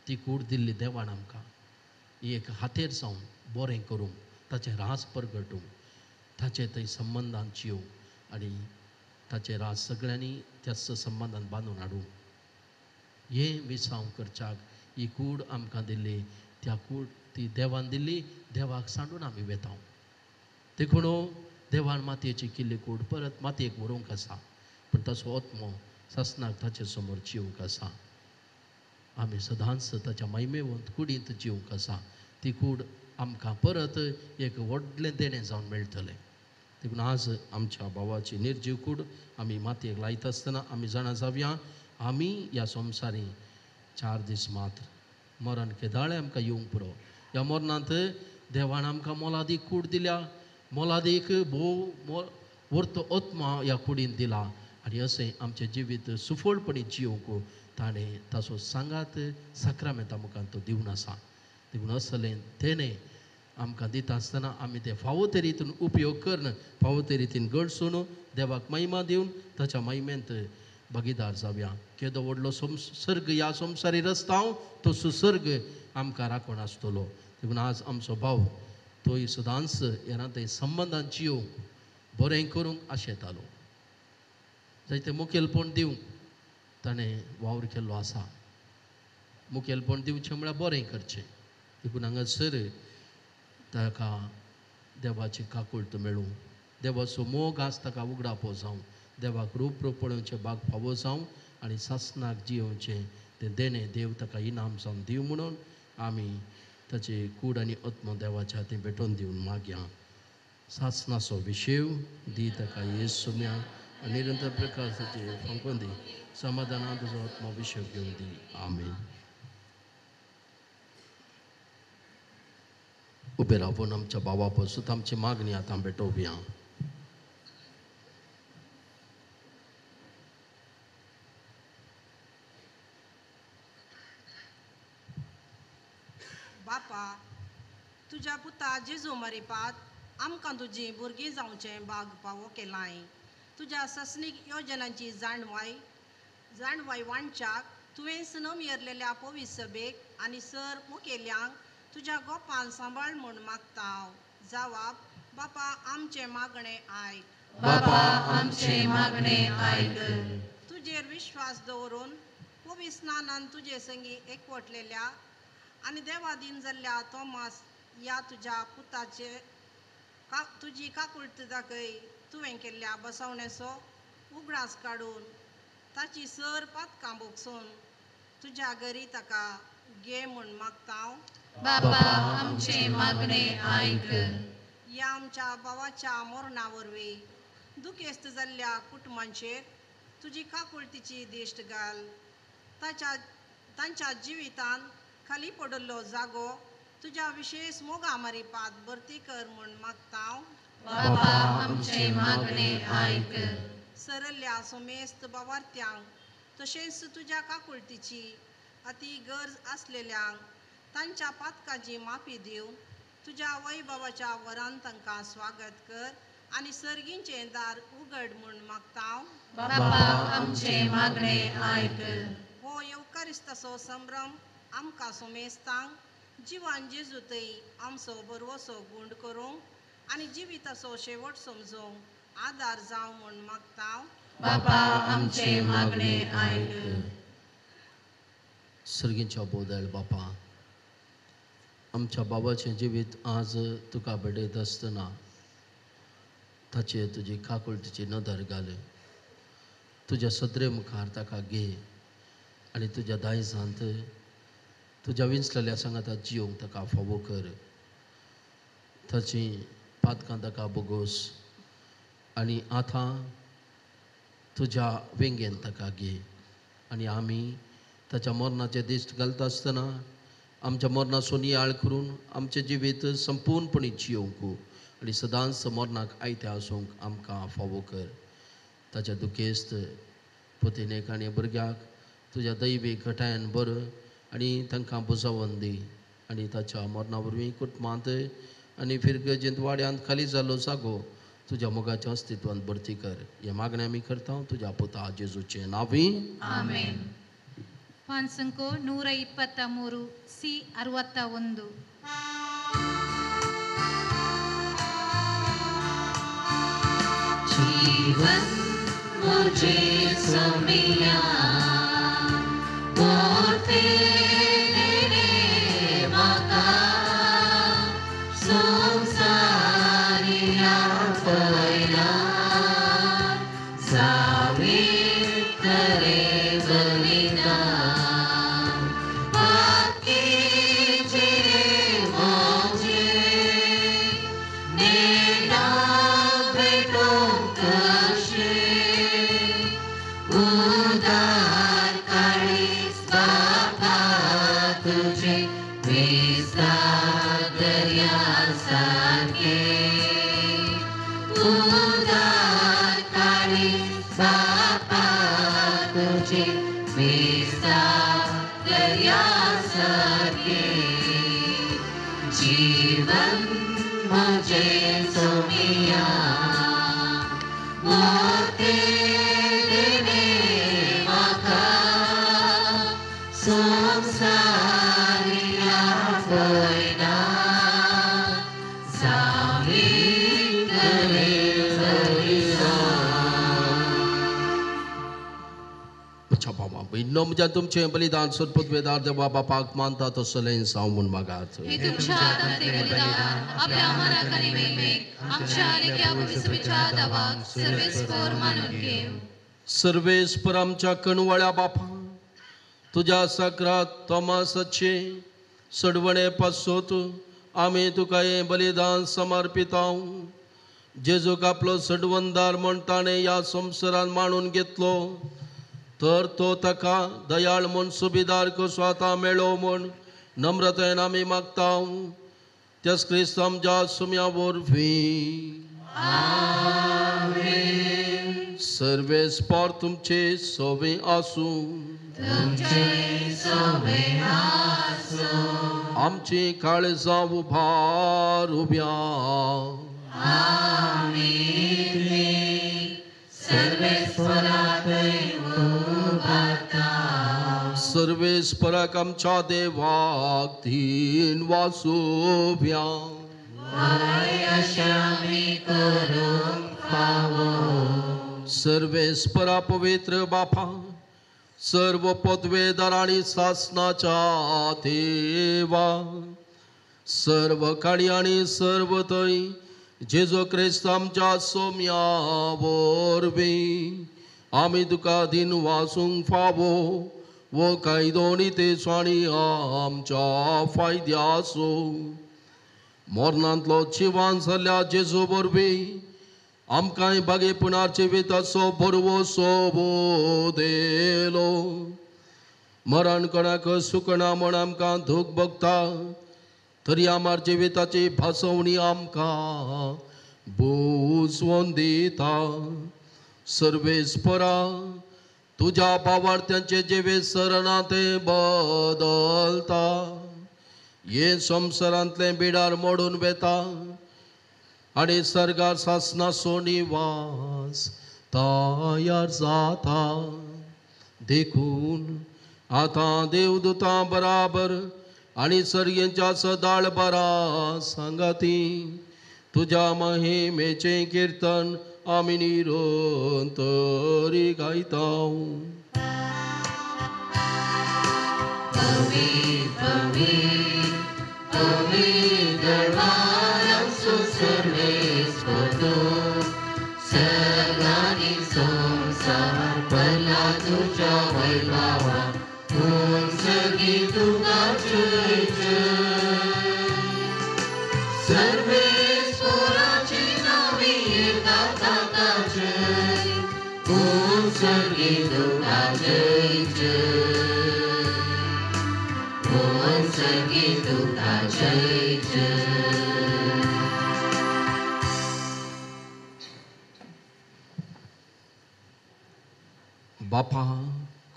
ती कूड दिल्ली देवान आमकां एक हातेर जावन बरें करूंक, ताचें रास परगटूंक, ताचें थंय संबंदान जियोवंक आनी ताचें रास सगळ्यांनी त्याच संबंदान बांदून हाडूंक हें विसांव करच्याक ही कूड आमकां दिल्ली. त्या कूड ती देवान दिल्ली, देवाक सांडून आमी वेता. देखून देवान मातयेची केल्ली कूड परत मातयेक व्हरूंक आसा, पूण ताचो आत्मो सासणाक ताचे समोर जिवंक आसा. आमी सदांच ताच्या महिमेवंत कुडींत जिवंक आसा. ती कूड आमकां परत एक व्हडलें देणें जावन मेळटलें. देखून आज आमच्या भावाची निर्जीव कूड आमी मातयेक लायता आसतना आमी जाणा जावया आमी ह्या संवसारी 4 दीस मात्र मरण केदाळें आमकां येवंक पुरो. ह्या मरणांत देवान आमकां मोलादीक कूड दिल्या, मोलादीक भोव वर्तो आत्मा ह्या कुडीन दिला आनी अशें आमचें जिवीत सुफळपणी जिवंक ताणें ताचो सांगात साक्रामेंता मुखार तो दिवन आसा. देखून असलें तेणें आमकां दिता आसतना आमी तें फावो ते रितीन उपयोग करून फावो ते रितीन गळसून देवाक महिमा दिवन ताच्या महिमेंत भागीदार जावया. केदो व्हडलो सर्ग ह्या संवसारी रस्ताव तो सुसर्ग आमकां राखण आसतलो. देखून आज आमचो भाव तोय सदांच ह्या ते संबंदान जिवंक बरें करूंक आशेतालो, जायते मुखेलपण दिवंक ताणें वावर केल्लो आसा. मुखेलपण दिवचें म्हळ्यार बरें करचें. देखून हांगासर ताका देवाची काकुळट मेळूं, देवाचो मोग आज ताका उगडापो जावं, देवाक रूप रूप पळोवचें भाग फावो जावं आनी सासनाक जियोवचें तें देणें देव ताका इनाम जावन दिवं म्हणून आमी ताची कूड आनी आत्मो देवाच्या हातीं भेटोवन दिवन मागया. सासनाचो विशेव दी ताका येसुम्या आनी निरंतर प्रकाशाचे फांकोन दी, समाधानान तुजो आत्मो विशेव घेवन दी. आमेन. उबे रावन आमच्या भावा पासून आमची मागणी आतां भेटोवया. बापा, तुज्या पुता जेजू मरिपात आमकां तुजी भुरगीं जावचें भाग पावो केलाय. तुज्या ससनीक योजनांची जाणवाय जाणवाय वांटच्याक तुवें नमयरलेल्या पवित्र सभेक आनी सर मुखेल्यांक तुज्या गोपान सांबाळ म्हूण मागता हांव. जावाब, बापा आमचें मागणें आयक. बापा आमचें मागणें आयक. तुजेर विश्वास दवरून पवित्र स्नानान तुजे संगी एकवटलेल्या आनी देवादीन जाल्ल्या तोमास ह्या तुज्या पुताचे तुजी काकुळट दाखय. तुवें केल्ल्या बसवणेचो उगडास काडून ताची सर पातकां भोगसून तुज्या घरी ताका घे म्हूण मागता हांव. बापा आमचें मागणें आयक. ह्या आमच्या भावाच्या मरणा वरवीं दुखेस्त जाल्ल्या कुटुंबांचेर तुजी काकुळटीची दिश्ट घाल. तांच्या जिवितांत खाली पडिल्लो जागो तुज्या विशेश मोगा मारिपात भरती कर म्हूण मागता हांव. बापा आमचें मागणें आयक. सरल्या सोमेस्त बावार्थ्यांक तशेंच तुज्या काकुळटीची अती गरज आसलेल्यांक तांच्या पातकाची माफी दिवन तुज्या वैभवाच्या वरान तांकां स्वागत कर आनी सर्गींचें दार उगड म्हूण मागता हांव. बापा आमचें मागणें आयक. हो येवकारिस्ताचो संभ्रम आमकां सोमेस्तांक जिवान जेजू थंय आमचो बरवसो गुंड करूंक आनी जिविताचो शेवट समजूंक आदार जावं म्हूण मागता हांव. बापा आमचें मागणें आयक. सर्गीच्या बोदल बापा, आमच्या बाबाचें जिवीत आज तुका भेटयत आसतना ताचेर तुजी काकुळटीची नदर घाल. तुज्या सदरे मुखार ताका घे आनी तुज्या दायजांत तुज्या विंचलेल्या सांगाता जिवंक ताका फावो कर. ताचीं पातकां ताका बोगोस आनी आतां तुज्या वेंगेन ताका घे आनी आमी ताच्या मरणाचे दिश्ट घालता आसतना आमच्या मरणाचो नियाळ करून आमचें जिवीत संपूर्णपणी जिवंक आनी सदांच मरणाक आयतें आसूंक आमकां फावो कर. ताच्या दुखेस्त पतिणेक आनी भुरग्याक तुज्या दैवी घटायान बरो आनी तांकां बुजावन दी आनी ताच्या मरणा वरवीं कुटुंबांत आनी फिरगजेंत वाड्यांत खाली जाल्लो जागो तुज्या मोगाच्या अस्तित्वांत भरती कर. हें मागणें आमी करता तुज्या पुता जेजूचें नांवी. आमेन. ಪಾನ್ಸಂಕೋ 123 ಸಿ 61. जीवन मुझे सोमिया मोते माका संसारिया पयला सावित्रे बलिदान तुझे विस्तार दर्या सारखे उदार काळीज बापा तुझे विस्तार दर्या सारखे जीवन मुझे सोमिया मोते देवे माका संसारिया पोयना भयणो म्हज्या तुमचें बलिदान सरपदवेदार देवा बापाक मानता तसलें जावं म्हूण मागात. हे तुमच्या हातांतलें बलिदान आपल्या मनाक आनी महिमेक आमच्या आनी ह्या पवित्रच्या दावाक सर्वेस्पर मानून घेव. सर्वेस्पर आमच्या कणवळ्या बापा तुज्या साक्रात तोमासाचे सडवणे पासत आमी तुका हें बलिदान समर्पितांव. जेजूक आपलो सडवणदार म्हूण ताणें ह्या संवसारान मांडून घेतलो तर तो ताका दयाळ म्हूण सुबेदार कसो आतां मेळो म्हूण नम्रतायेन आमी मागता. त्याच क्रिस्त आमच्या सुम्या वरवीं. सर्वेस्पर तुमचे सोवे आसूं. आमची काळजां उभार उब्या. सर्वेस्पराक आमच्या देवाक धीन वासुभ्या. सर्वेस्परा पवित्र बापा सर्व पदवेदार आनी सासनाच्या देवा सर्व काळी आनी सर्व थंय जेजू क्रिस्त आमच्या सोम्या वरवीं आमी तुका दिन वासूंक फावो वो कायदो नितेचो आनी आमच्या फायद्याचो. मरणांतलो जिवान जाल्ल्या जेजू वरवीं आमकांय बागे पुनर्जिविताचो भरवसो दिलो. मरण कोणाक सुकना म्हूण आमकां दूख भोगता तरी आमार जिविताची भासवणी आमकां बुजवून दिता. सर्वेस्परा तुज्या भावार्थ्यांचे जिवीत सरना तें बदलता. हे संवसारांतलें बिडार मोडून वेता आनी सर्गार सासनाचो निवास तयार जाता. देखून आतां देवदूतां बराबर आनी सर्गेच्या सदाळ बरा सांगाती तुज्या महिमेचें किर्तन आमी निरंतरी गायता. बापा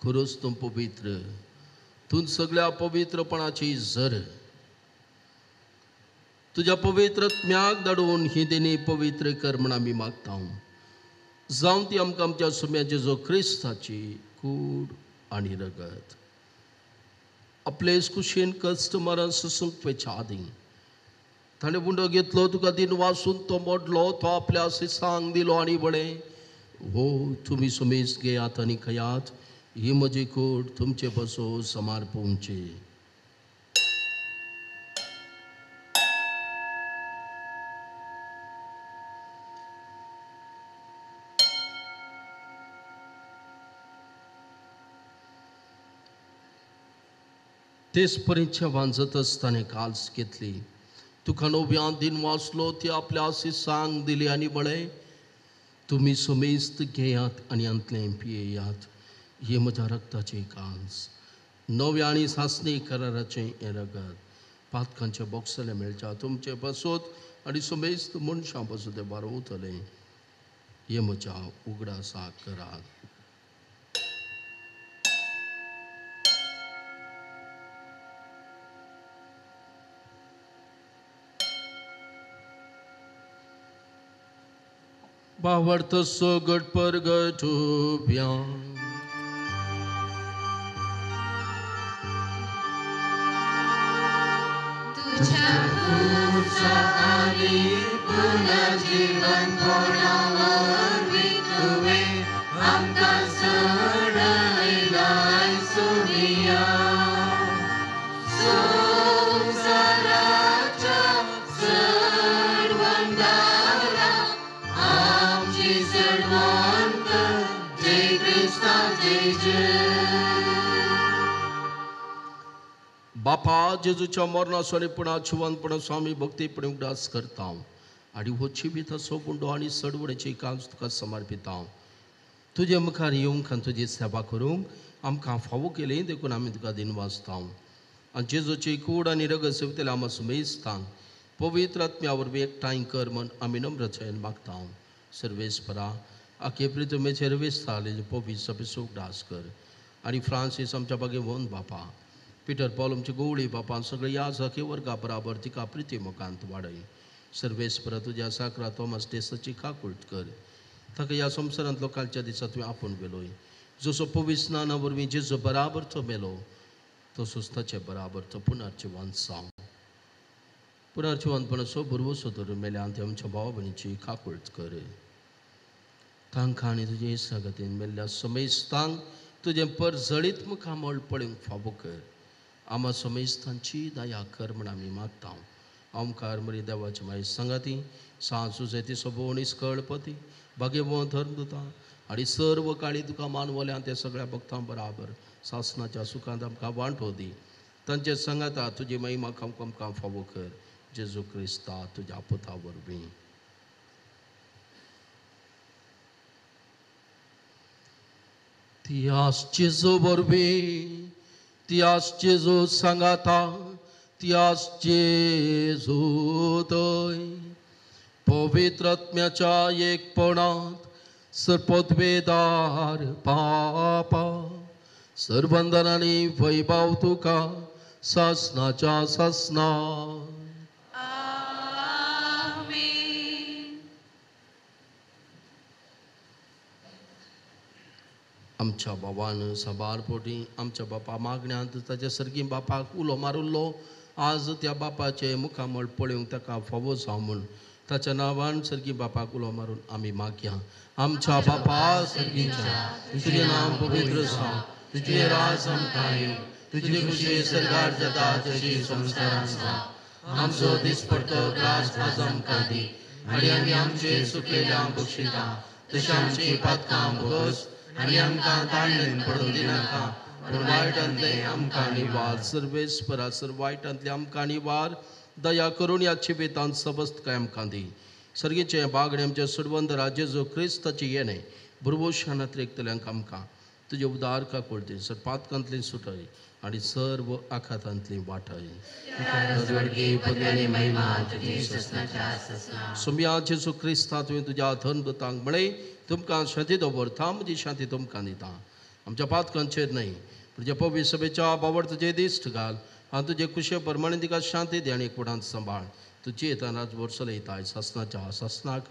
खरोच तूं पवित्र, तूं सगळ्या पवित्रपणाची जर. तुज्या पवित्र आत्म्याक धाडून ही देणी पवित्र कर म्हण आमी मागता. जावं ती आमकां आमच्या सुम्या जेजू क्रिस्ताची कूड आनी रगत. आपले कुशीन कश्ट मरण सोसूंक पेच्या आदीं ताणें उंडो घेतलो, तुका दिन वासून तो मोडलो, तो आपल्या सिसांक दिलो आनी म्हळें, हो तुमी सुमेज घेयात आनी खयात, ही म्हजी कूड तुमचे बसो समार्पोवची. तेच परिक्षा वांजतच ताणें काल्स घेतली, तुका नव्यान दिन वाचलो, ती आपल्या सिसांक दिली आनी म्हळें, तुमी समेस्त घेयात आनी आंतलें पियेयात, हे म्हज्या रक्ताची कांस नव्या आनी सासणी कराराचें हें रगत पातकांचे बोगसले मेळच्या तुमचे पासत आनी समेस्त मनशां पासत तें बारोवतलें. हें म्हज्या उगडासाक करात. भावार्थ सगट परगटुब्या तुझ्या खुर्चा आनी पुनर्जीवनपणा वरवीं तुवें आमकां सोडयलाय सुमिया. संवसाराच्या सडवंदारा आमची सडवण कर, जय क्रिस्ता जय जय. बापा जेजूच्या मरणाचो आनी पुणा जिवंतपणाचो आमी भक्तीपणी उगडास करता आनी हो जिविताचो गुंडो आनी सडवडेची कांच तुका समर्पिता. तुजे मुखार येवंक आनी तुजी सेवा करूंक आमकां फावो केली देखून आमी तुका दिनवासता. आनी जेजूची कूड आनी रगत सेवतले आमा सुमेस्तांक पवित्र आत्म्या वरवीं एकठांय कर म्हण आमी नम्रतायेन मागता. सर्वेस्परा आखे प्रितमेचेर वेस्ताले पवित्र सभेचो उगडास कर आनी फ्रांसीस आमच्या बागेवन बापा, पिटर पॉल आमचे गोवळी बापान सगळे ह्या जाके वर्गा बराबर तिका प्रिती मुखांत वाडय. सर्वेस्परा तुज्या साकरा थॉमस डेसाची काकूट कर, ताका ह्या संवसारांतलो कालच्या दिसा तुवें आपोवन व्हेलोय. जसो पवित्र स्नाना वरवीं जेजो बराबर तो मेलो तसोच ताचे बराबर तो पुनर्जिवंत जावं. पुनर्जिवंतपणाचो भरवसो धरून मेल्यान ते आमच्या भाव भयणीची काकूट कर. तांकां आनी तुजे इसागतीन मेल्ल्या समेस्तांक तुजें परजळीत मुखामळ पळोवंक फावो कर. आमा समेस्तांची दया कर म्हण आमी मागता. ओंकार मरी देवाचे मागीर सांगाती सांजू तिसो भोवणीस कळपती भाग्यवंत धर्मदुता आनी सर्व काळी तुका मानवल्या ते सगळ्या भक्तां बराबर सासनाच्या सुखांत आमकां वांटो दी. तांचे सांगाता तुजी महिमा आमकां फावो कर, जेजू क्रिस्ता तुज्या पुता वरवीं. तियास जेजू वरवीं, तियास जेजू सांगाता, तियास जेजू थंय पवित्र आत्म्याच्या एकपणांत सर्पद्वेदार पापा सर्वंदनानी वैभव तुका सासनाच्या सासना. आमच्या बाबान साबार पोटी आमच्या बापा मागण्यांत ताच्या सर्गी बापाक उलो मारुल्लो. आज त्या बापाचे मुखामळ पळोवंक ताका फावो जावं म्हूण ताच्या नांवान सर्गी बापाक उलो मारून आमी मागया. आमच्या बापा सर्गीच्या, तुजें नांव पवित्र जावं, तुजें राज आमकां येवं, तुजे खुशी सरकार जाता तशी संवसारांत जावं. आमचो दिसपडतो ग्रास आज आमकां दी आनी आमी आमचे चुकलेल्यांक बक्षिता तशें आमची पातकां भोगस आनी आमकां ताळणेन पडूं दिनाका, पूण वायटांतले आमकां निवार. सर्वेस्परा सर वायटांतले आमकां निवार. दया करून ह्या जिवितांत सबस्त काय आमकां दी. सर्गीचें बागणें आमच्या सुडवंदरा जेजू क्रिस्ताचें येणें भुरवशान त्रेकतल्यांक आमकां तुजे उदार काकुळटी सर पातकांतली सुटय आनी सर्व आखातांतली वाटय. सोम्या जेजू क्रिस्ता तुवें तुज्या धर्मदूतांक म्हळें तुमकां शांती दवरता, म्हजी शांती तुमकां दिता. आमच्या पातकांचेर न्हय तुज्या पवित्र सभेच्या बावड तुजे दिश्ट घाल आनी तुजे खुशे प्रमाणे तिका शांती दी आनी एकवटान सांबाळ. तुजी येताना राजभर चलयताय सासनाच्या सासनाक.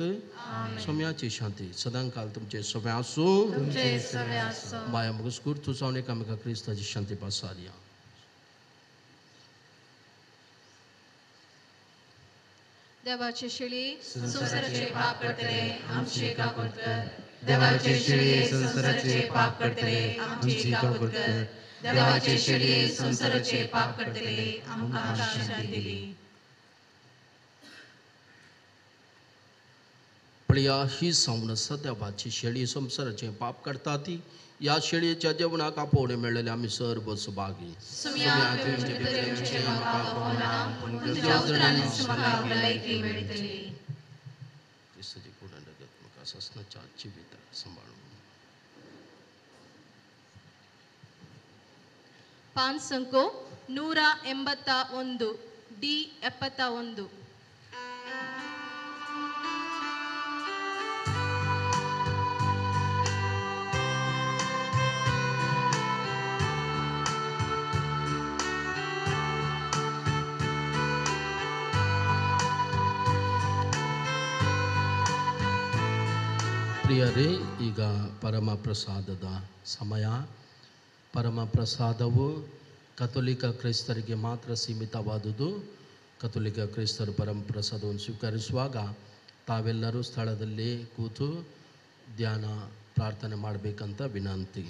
सोम्याची शांती सदांकाल तुमचे सगळें आसूं. माया म्हाका स्फूर्त जावन एकामेका क्रिस्ताची शांती पासारया. देवाचे शेळी संवसाराचे पाप करतले आमची काकूट कर. देवाचे शेळी संवसाराचे पाप करतले आमची काकूट कर. देवाचे शेळी संवसाराचे पाप करतले आमकां शांती दिली. पळया ही जावन आसा देवाची शेळी संवसाराचें पाप करता ती. ह्या शेळयेच्या जेवणाक आपोवणें मेळ्ळें आमी सर्व सुभागी. क्रिस्ताची कूड आनी रगत म्हाका सासणाच्या जिविताक सांबाळूं. ಪಾನ್ಸಂಕೋ 181 ಡಿ 71. ಪ್ರಿಯರೇ, ಈಗ ಪರಮ ಪ್ರಸಾದದ ಸಮಯ. ಪರಮ ಪ್ರಸಾದವು ಕಥೋಲಿಕ ಕ್ರೈಸ್ತರಿಗೆ ಮಾತ್ರ ಸೀಮಿತವಾದುದು. ಕಥೋಲಿಕ ಕ್ರೈಸ್ತರು ಪರಮ ಪ್ರಸಾದವನ್ನು ಸ್ವೀಕರಿಸುವಾಗ ತಾವೆಲ್ಲರೂ ಸ್ಥಳದಲ್ಲಿ ಕೂತು ಧ್ಯಾನ ಪ್ರಾರ್ಥನೆ ಮಾಡಬೇಕಂತ ವಿನಂತಿ.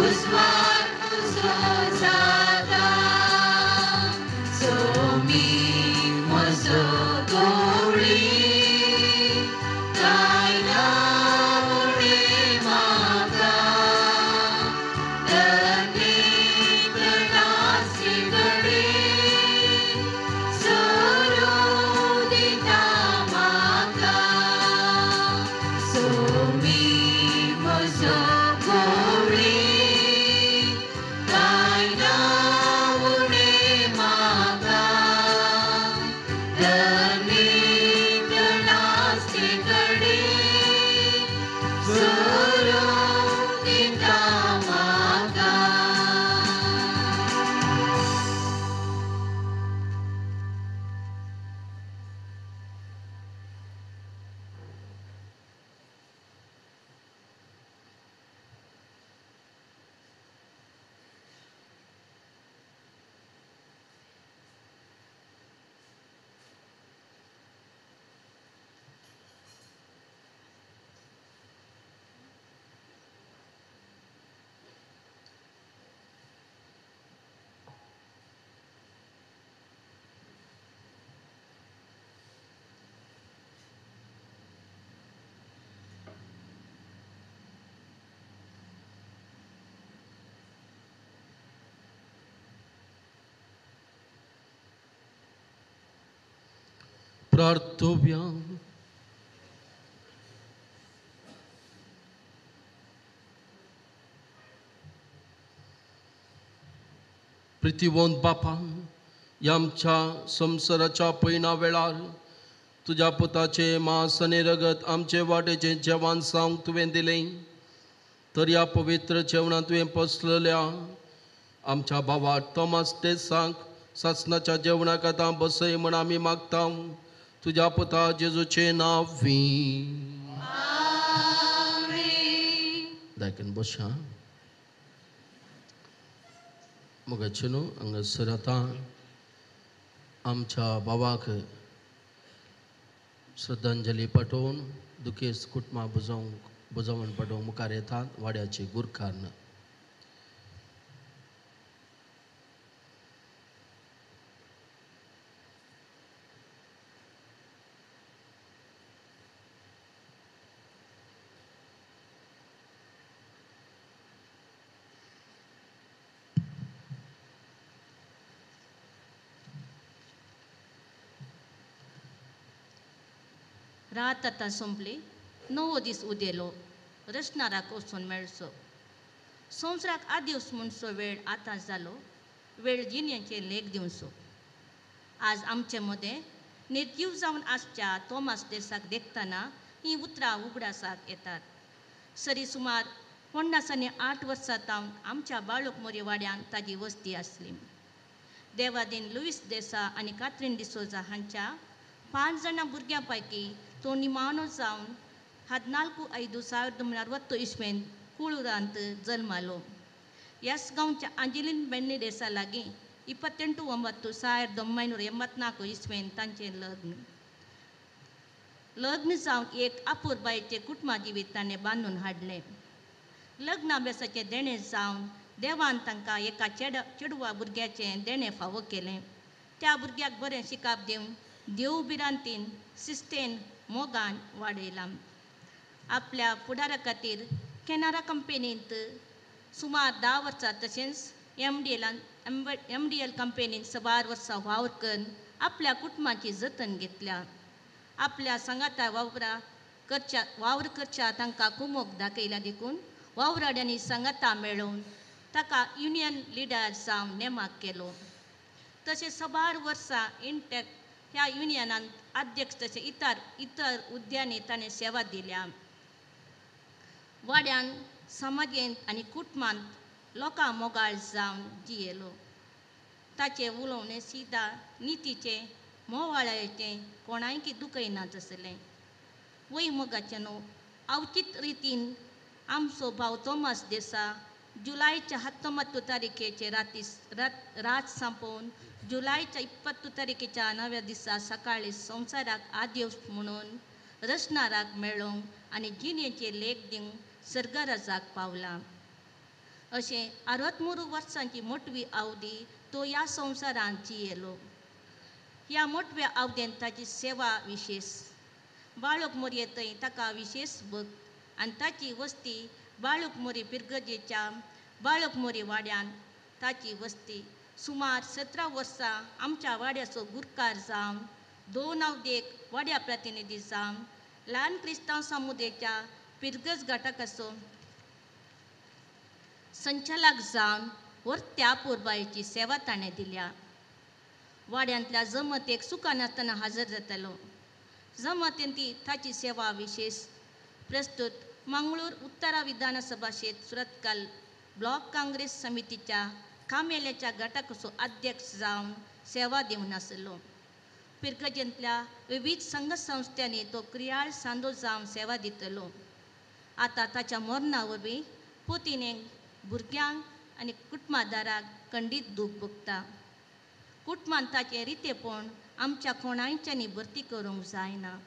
Uswar प्रार्थोव्या. प्रितीवंत बापा, ह्या आमच्या संवसाराच्या पयना वेळार तुज्या पुताचे मांस आनी रगत आमचे वाटेचें जेवण जावंक तुवें दिलें, तर ह्या पवित्र जेवणांत तुवें पसलेल्या आमच्या भावा तोमास देसांक सासणाच्या जेवणाक आतां बसय म्हण आमी मागता, तुज्या पुता जेजूचें नांव. दायकन बशा मोगाचे न्हू, हांगासर आतां आमच्या बाबाक श्रद्धांजली पाठोवन दुखेस्त कुटुंबां बुजोवण पाठोवंक मुखार येतात वाड्याचे गुरखार. रात आतां सोंपली, णवो दीस उदेलो, रचणाराक वचून मेळचो. संवसाराक आदिवस म्हणचो वेळ आतां जालो, वेळ जिणेचें लेख दिवचो. आज आमचे मदें निर्जीव जावन आसच्या तोमास देसाक देखतना हीं उतरां उगडासाक येतात. सरी सुमार 58 वर्सां तावन आमच्या बाळूक मोरी वाड्यांत ताजी वस्ती आसली. देवादीन लुईस देसा आनी कात्रीन डिसोजा हांच्या 5 जाणां भुरग्यां पैकी तो निमाणो जावन 14/5/1960 इस्वेंत कुळूरांत जल्मालो. ह्याच गांवच्या आंजेलीन बेण्णे देसा लागीं 28/9/1984 इस्वेंत तांचें लग्न. लग्न जावन एक आपुरबायेचें कुटुंबा जिवीत ताणें बांदून हाडलें. लग्नाभ्यासाचें देणें जावन देवान तांकां एका चेडवा भुरग्याचें देणें फावो केलें. त्या भुरग्याक बरें शिकाप दिवन देव भिरांतीन शिस्तेन मोगान वाडयलां. आपल्या फुडारा खातीर केनारा कंपनींत सुमार 10 वर्सां तशेंच MDL कंपनींत 12 वर्सां वावर करून आपल्या कुटुंबाची जतन घेतल्या. आपल्या सांगाता वावर करच्या तांकां कुमोक दाखयल्या देखून वावराड्यांनी सांगाता मेळोवन ताका युनियन लिडर जावन नेमाक केलो. तशें 12 वर्सां इंटॅक्ट ह्या युनियनान अध्यक्ष तशें इतर उद्यानी ताणें सेवा दिल्या. वाड्यान समाजेंत आनी कुटुंबांत लोकां मोगाळ जावन जियेलो. ताचें उलोवणें सिदा नितीचें मोवाळायेचें कोणायकी दुखयनात आसलें. वय मोगाचें न्हू, अवचीत रितीन आमचो भाव तोमास देसा जुलायच्या 19 तारखेचे रात सांपोवन जुलायच्या 20 तारखेच्या नव्या दिसा सकाळी संवसाराक आदेश म्हणून रचणाराक मेळोवंक आनी जिणेचे लेख दिवंक सर्गराजाक पावला. अशें 63 वर्सांची मोटवी अवधी तो ह्या संवसारांत जियेलो. ह्या मोटव्या अवधेंत ताची सेवा विशेश बाळूक मोरये थंय ताका विशेश भक्त आनी ताची वस्ती बाळूक मोरी पिरगजेच्या बाळूक मोरी वाड्यांत ताची वस्ती. सुमार 17 वर्सां आमच्या वाड्याचो गुरकार जावन 2 अवधेक वाड्या प्रतिनिधी जावन ल्हान क्रिस्तांव समुदायाच्या पिरगज घटकाचो संचालक जावन वर्त्या पुरबायेची सेवा ताणें दिल्या. वाड्यांतल्या जमतेक सुखानासतना हजर जातालो. जमतेन ती ताची सेवा विशेष. प्रस्तुत मंगळूर उत्तरा विधानसभा शेत सुरतकाल ब्लॉक काँग्रेस समितीच्या कामेल्याच्या गटाचो अध्यक्ष जावन सेवा दिवन आसलो. पिरगजेंतल्या विविध संघ संस्थांनी तो क्रियाळ सांदो जावन सेवा दितलो. आतां ताच्या मरणा वरवीं पुतिनेक भुरग्यांक आनी कुटुंबादाराक खंडीत दूख भोगता. कुटुंबान ताचें रितेपण आमच्या कोणायच्यांनी भरती करूंक जायना.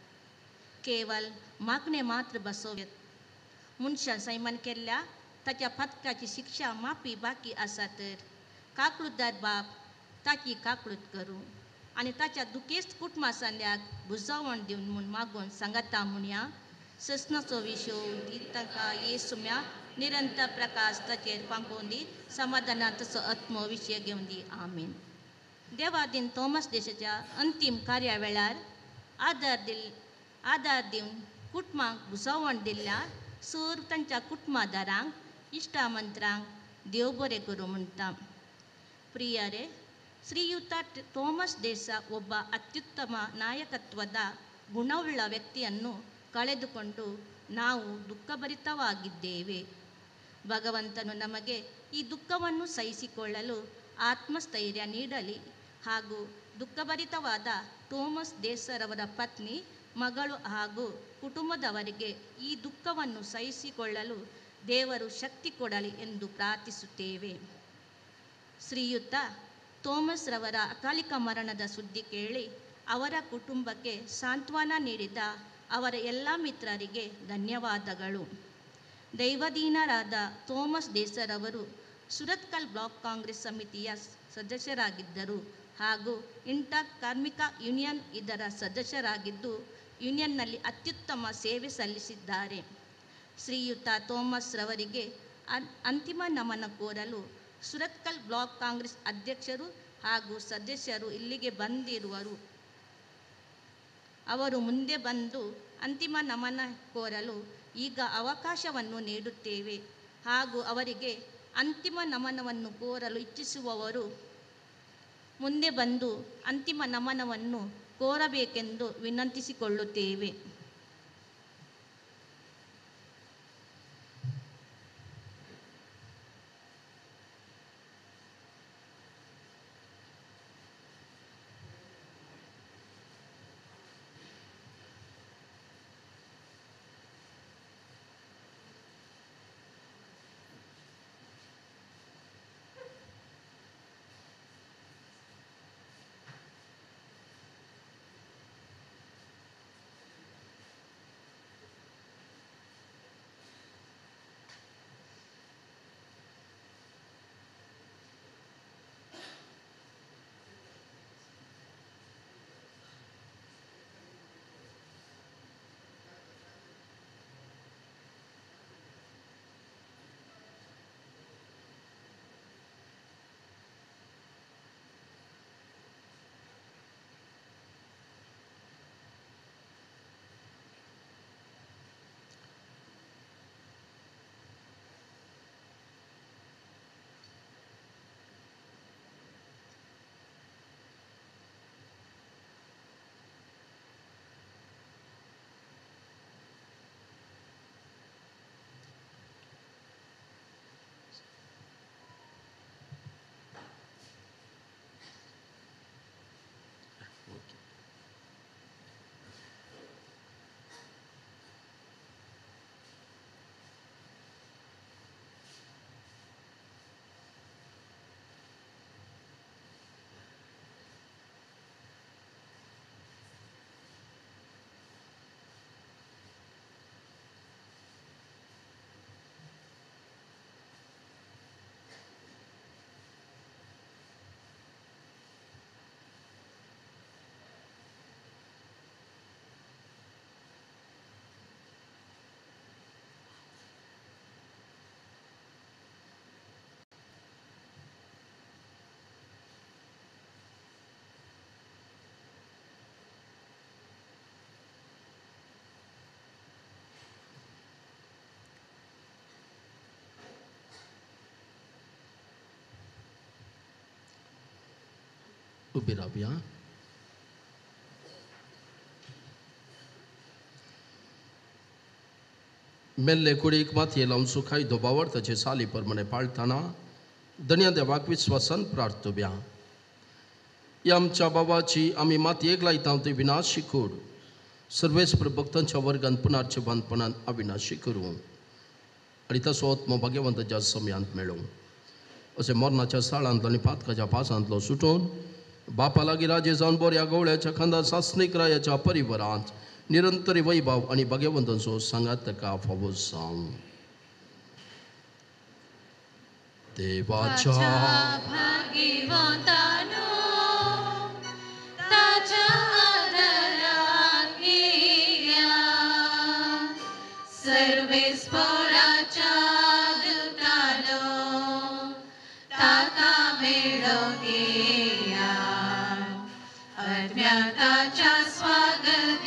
केवल मागणें मात्र बसोवं येत. मनशान सैमान केल्ल्या ताच्या फातकाची शिक्षा माफी बाकी आसा तर काकळूतदार बाप ताची काकळूत करूं आनी ताच्या दुखेस्त कुटुंबा सांद्याक बुजावण दिवन म्हूण मागून सांगाता म्हणया. ससनाचो विशो दी तांकां येसुम्या निरंतर प्रकाश ताचेर पांकोवन दी, समाधानांत तसो आत्मो विशय घेवन दी. आमीन. देवादीन तोमस देशाच्या अंतीम कार्या वेळार आदार दिवन कुटुंबाक भुजवण दिल्ल्या सर तांच्या कुटुंबादारांक इश्टा मंत्रांक देव बरें करूं म्हणटा. ಪ್ರಿಯರೇ, ಶ್ರೀಯುತ ಥಾಮಸ್ ದೇಸ ಒಬ್ಬ ಅತ್ಯುತ್ತಮ ನಾಯಕತ್ವದ ಗುಣವುಳ್ಳ ವ್ಯಕ್ತಿಯನ್ನು ಕಳೆದುಕೊಂಡು ನಾವು ದುಃಖಭರಿತವಾಗಿದ್ದೇವೆ. ಭಗವಂತನು ನಮಗೆ ಈ ದುಃಖವನ್ನು ಸಹಿಸಿಕೊಳ್ಳಲು ಆತ್ಮಸ್ಥೈರ್ಯ ನೀಡಲಿ ಹಾಗೂ ದುಃಖಭರಿತವಾದ ಥಾಮಸ್ ದೇಸರವರ ಪತ್ನಿ, ಮಗಳು ಹಾಗೂ ಕುಟುಂಬದವರಿಗೆ ಈ ದುಃಖವನ್ನು ಸಹಿಸಿಕೊಳ್ಳಲು ದೇವರು ಶಕ್ತಿ ಕೊಡಲಿ ಎಂದು ಪ್ರಾರ್ಥಿಸುತ್ತೇವೆ. ಶ್ರೀಯುತ ಥಾಮಸ್ ರವರ ಅಕಾಲಿಕ ಮರಣದ ಸುದ್ದಿ ಕೇಳಿ ಅವರ ಕುಟುಂಬಕ್ಕೆ ಸಾಂತ್ವನ ನೀಡಿದ ಅವರ ಎಲ್ಲ ಮಿತ್ರರಿಗೆ ಧನ್ಯವಾದಗಳು. ದೈವಧೀನರಾದ ಥಾಮಸ್ ದೇಸರವರು ಸುರತ್ಕಲ್ ಬ್ಲಾಕ್ ಕಾಂಗ್ರೆಸ್ ಸಮಿತಿಯ ಸದಸ್ಯರಾಗಿದ್ದರು ಹಾಗೂ ಇಂಟರ್ ಕಾರ್ಮಿಕ ಯೂನಿಯನ್ ಇದರ ಸದಸ್ಯರಾಗಿದ್ದು ಯೂನಿಯನ್ನಲ್ಲಿ ಅತ್ಯುತ್ತಮ ಸೇವೆ ಸಲ್ಲಿಸಿದ್ದಾರೆ. ಶ್ರೀಯುತ ಥಾಮಸ್ ರವರಿಗೆ ಅಂತಿಮ ನಮನ ಕೋರಲು ಸುರತ್ಕಲ್ ಬ್ಲಾಕ್ ಕಾಂಗ್ರೆಸ್ ಅಧ್ಯಕ್ಷರು ಹಾಗೂ ಸದಸ್ಯರು ಇಲ್ಲಿಗೆ ಬಂದಿರುವರು. ಅವರು ಮುಂದೆ ಬಂದು ಅಂತಿಮ ನಮನ ಕೋರಲು ಈಗ ಅವಕಾಶವನ್ನು ನೀಡುತ್ತೇವೆ ಹಾಗೂ ಅವರಿಗೆ ಅಂತಿಮ ನಮನವನ್ನು ಕೋರಲು ಇಚ್ಛಿಸುವವರು ಮುಂದೆ ಬಂದು ಅಂತಿಮ ನಮನವನ್ನು ಕೋರಬೇಕೆಂದು ವಿನಂತಿಸಿಕೊಳ್ಳುತ್ತೇವೆ. उबी रावया. मेल्ले कुडीक मातये लावन सुखाय दोबावर्ताचे साली प्रमाणे पाळटाना धन्या देवाक विस्वासान प्रार्थव्या. ह्या आमच्या बाबाची आमी मातयेक लायता ती विनाशी कूड सर्वेस्पर भक्तांच्या वर्गान पुनर्चे बांदपणान अविनाशी करूं आनी तसो आत्मो भाग्यवंताच्या समयांत मेळूं अशें मरणाच्या साळांतलो आनी पातकाच्या पासांतलो सुटून बापा लागीं राजे जावन बऱ्या गवळ्याच्या खांदार सासणीक रायाच्या परिवारांत निरंतर वैभव आनी भाग्यवंतांचो सांगात ताका फावो जावं. देवाच्या भाग्यवंतानो ताच्या आदराक येया, सर्वेस्पराच्या दुतानो ताका मेळोवंक येया, अज्ञाताच्या स्वागताक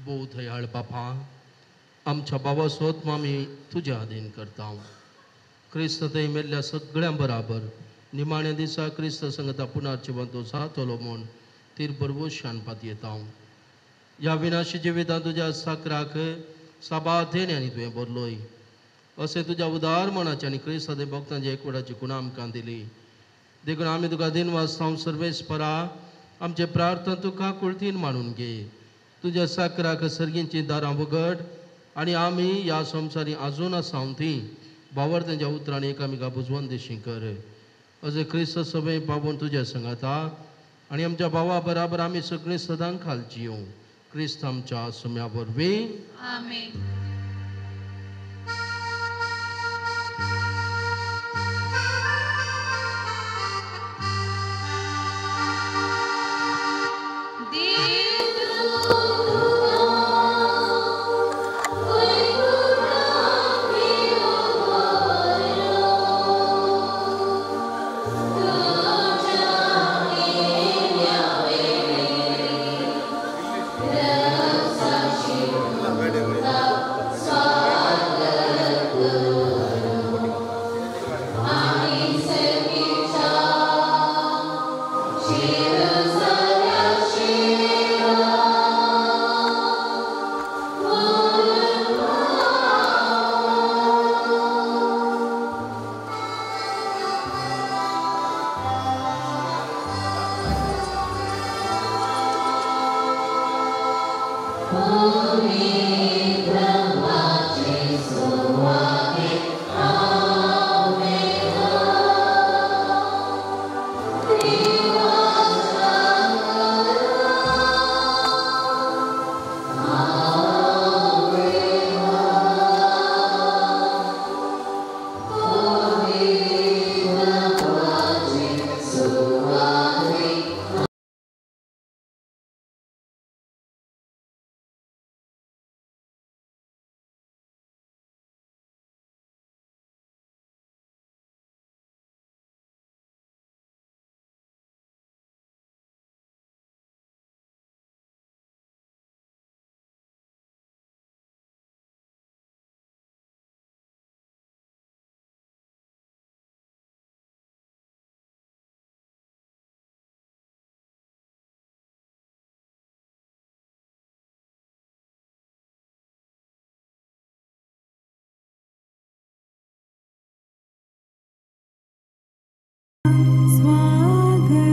भोव दयाळ बापा, आमच्या बाबा सोत आमी तुज्या अधीन करता. क्रिस्त थंय मेल्ल्या सगळ्यां बराबर निमाण्या दिसा क्रिस्त संगता पुनर्जिवंत जातलो म्हूण तीर बरवशान पातयेता. ह्या विनाशी जिवितांत तुज्या साकराक साबार देण्यांनी तुवें भरलोय अशें तुज्या उदार मनाचे आनी क्रिस्तादे भक्तांच्या एकवटाची गुणां आमकां दिली. देखून आमी तुका दिनवास सर्वेस्परा आमचे प्रार्थना तुका कुळतीन मानून घे. तुज्या साकराक सर्गींची दारां उगड आनी आमी ह्या संवसारी आजून आसा ती बावर तेंच्या उतरांनी एकामेका बुजवण दिशी कर. अशें क्रिस्त सभे पावून तुज्या संगाता आनी आमच्या भावा बराबर आमी सगळीं सदां खालची येवं. क्रिस्त आमच्या सम्या वरवीं. आमेन. स्वागत।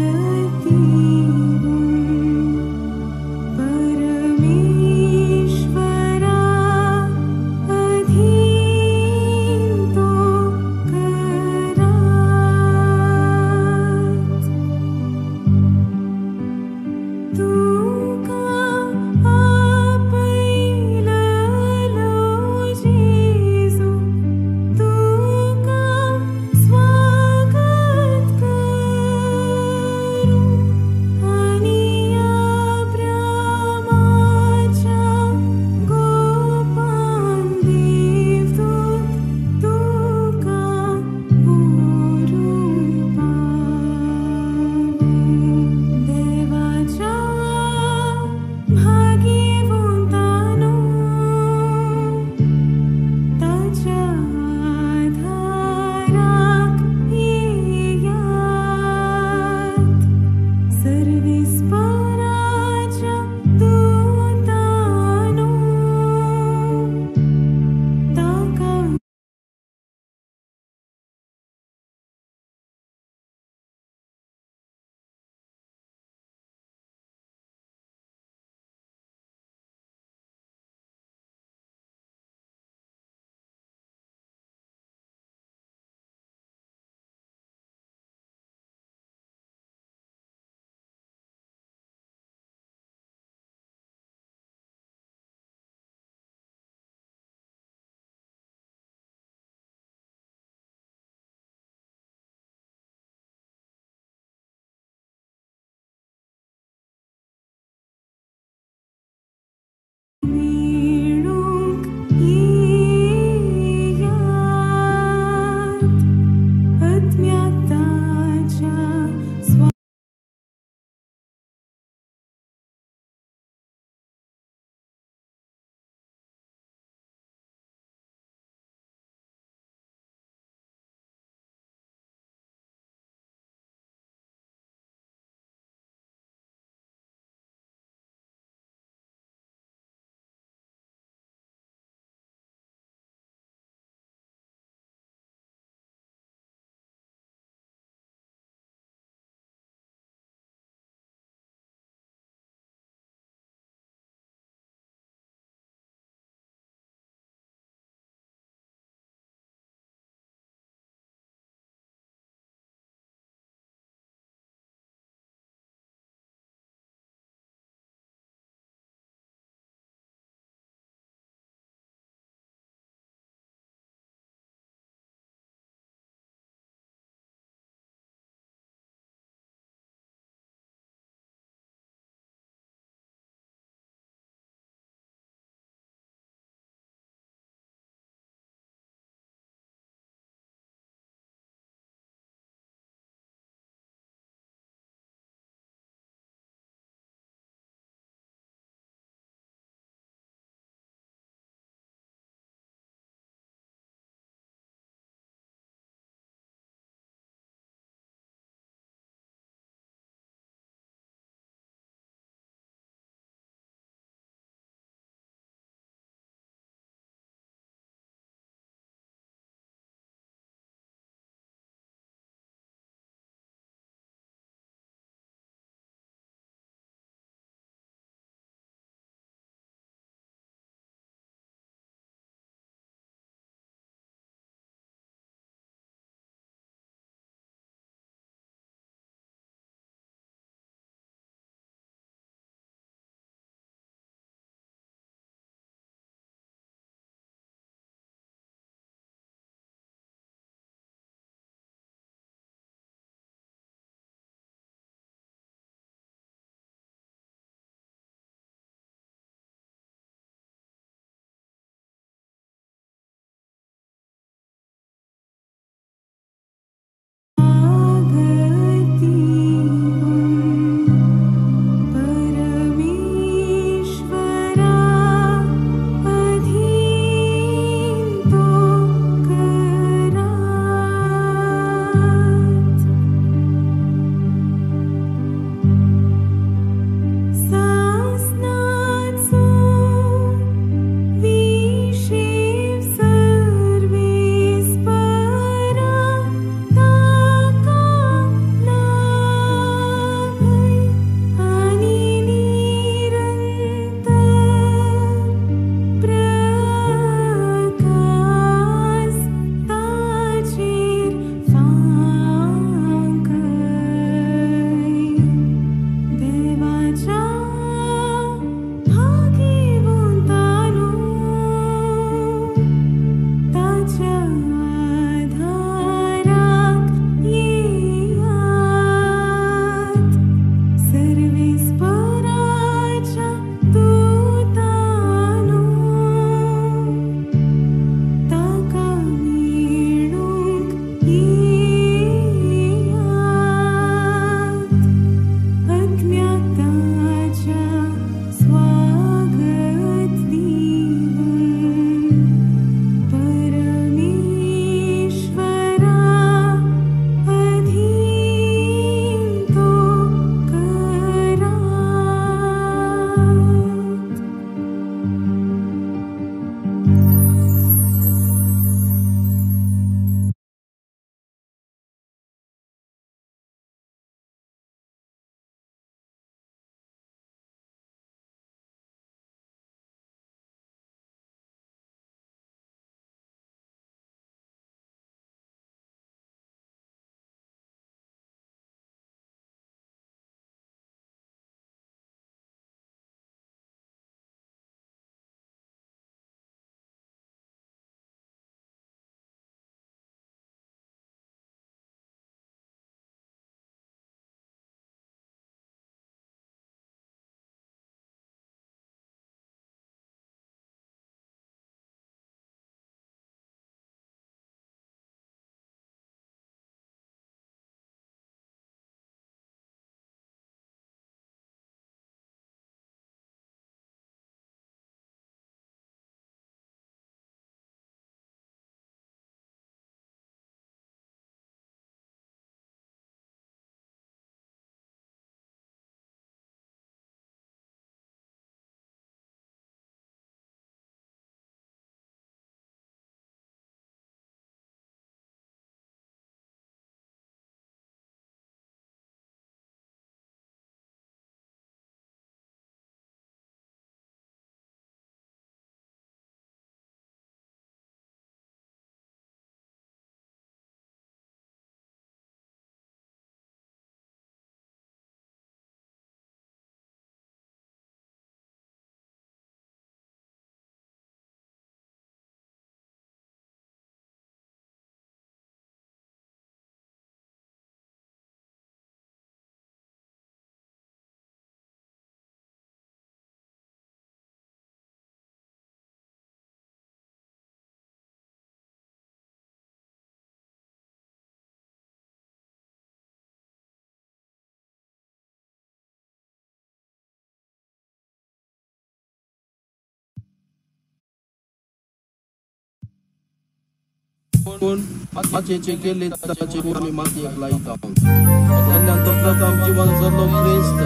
कोण मातयेचे केले ताचे आमी मातयेक लायता. तेन्ना तो प्रथम जिवन जाल्लो क्रिस्त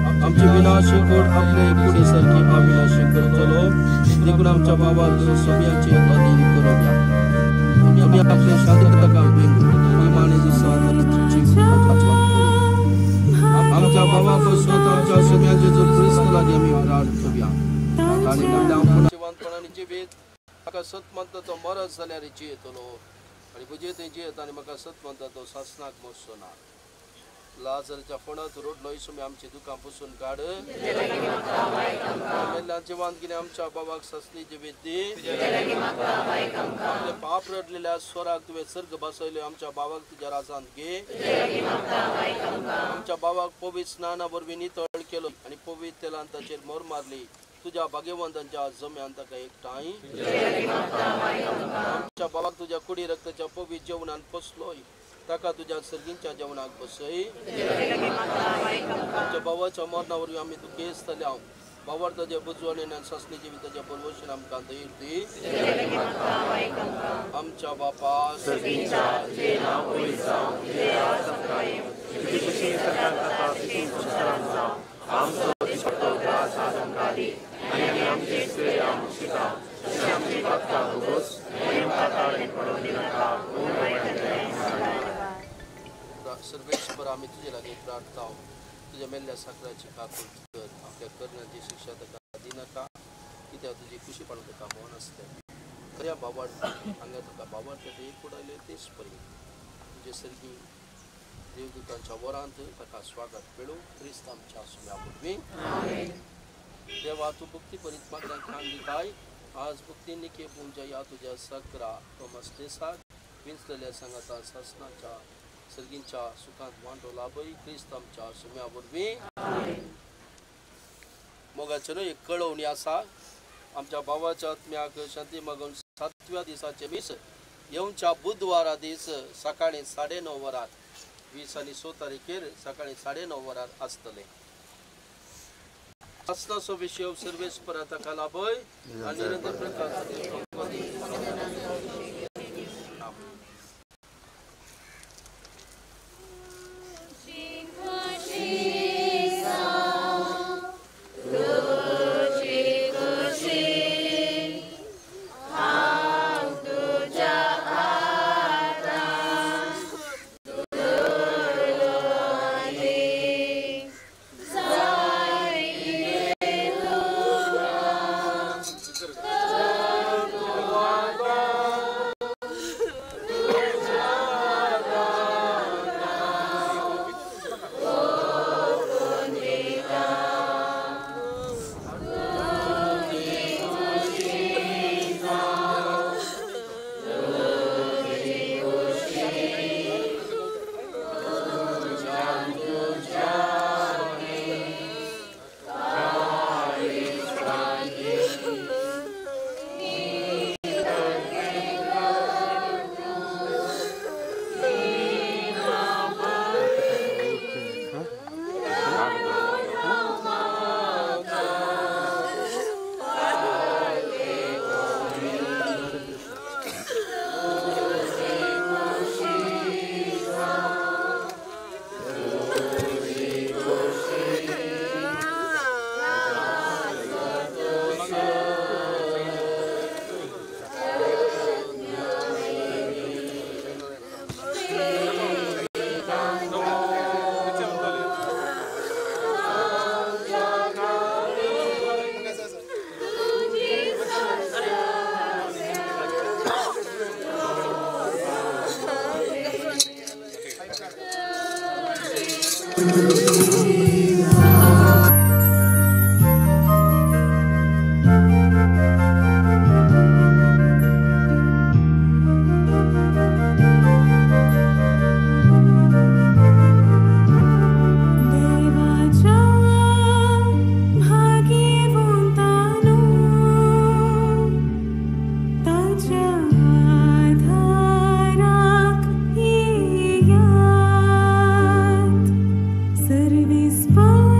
आमचे विनाशी कोण आपले कुडी सारकी अविनाशी करतलो. देखून आमच्या बाबाक सोम्याचे अधीन करूया. आमी आपले शांतता आमच्या बाबा पासून आमच्या सोम्याचे जो क्रिस्त लागीं आमी प्रार्थुया. आनी जिवंतपणान जिवीत म्हाका सत म्हणटा तो मरत जाल्यार जियेतलो आनी भुजे थंय जियेता आनी म्हाका सत म्हणटा तो सासनाक मरचो ना. लाजरच्या फोंडात रोडलो इसुमी आमची दुकां पुसून काड. मेल्ल्या जिवान कितें आमच्या बाबाक सासणी जिवीत दी. आपले पाप रडलेल्या स्वराक तुवें सर्ग बसयले. आमच्या बाबाक तुज्या राजांत घे. आमच्या बाबाक पवित्र स्नाना वरवीं नितळ केलो आनी पवित्र तेलान ताचेर मोर मारली. तुज्या भाग्यवंतांच्या जम्यान ताका एकठांय. आमच्या बाबाक तुज्या कुडी रक्ताच्या पवित्र जेवणान पोसलोय. ताका तुज्या सर्गींच्या जेवणाक बसय. आमच्या बाबाच्या मरणा वरवीं आमी दुखेस्त जाल्या. बाबार्थाच्या बुजवणेन आनी सासणी जिविताच्या परवशीन आमकां धैर्य दी. आमच्या बापा सर्वेश्वर आमी तुजे लागीं प्रार्थता. तुज्या मेल्ल्या साकराची काकूट कर. आपल्या करण्याची शिक्षा ताका दिनाका कित्याक तुजी खुशीपण ताका भोवन आसतलें. खऱ्या बाबार्थ हांगा तुका बाबार्थ एक उडयले तेच परी तुजे सर्गी देवदूतांच्या वरांत ताका स्वागत मेळूं. क्रिस्त आमच्या सुम्या वरवीं. देवा तूं भक्ती परीत मागण्यांक खाण दिताय. आज भक्ती निके पुंजा ह्या तुज्या सकरा तोमस देसाक विंचलेल्या सांगाता सासनाच्या सर्गींच्या सुखांत वांटो लाभय. क्रिस्त आमच्या सुम्या वरवीं. मोगाचें न्हय एक कळोवणी आसा. आमच्या भावाच्या आत्म्याक शांती मागून 7व्या दिसाचें मीस येवच्या बुधवारा दीस सकाळीं 9:30 वरार 20 आनी 6 तारखेर सकाळीं 9:30 वरार आसतलें. सासनाचो विशय सर्वेस्परा ताका लाभय आनी निरंतर प्रकाश. Service.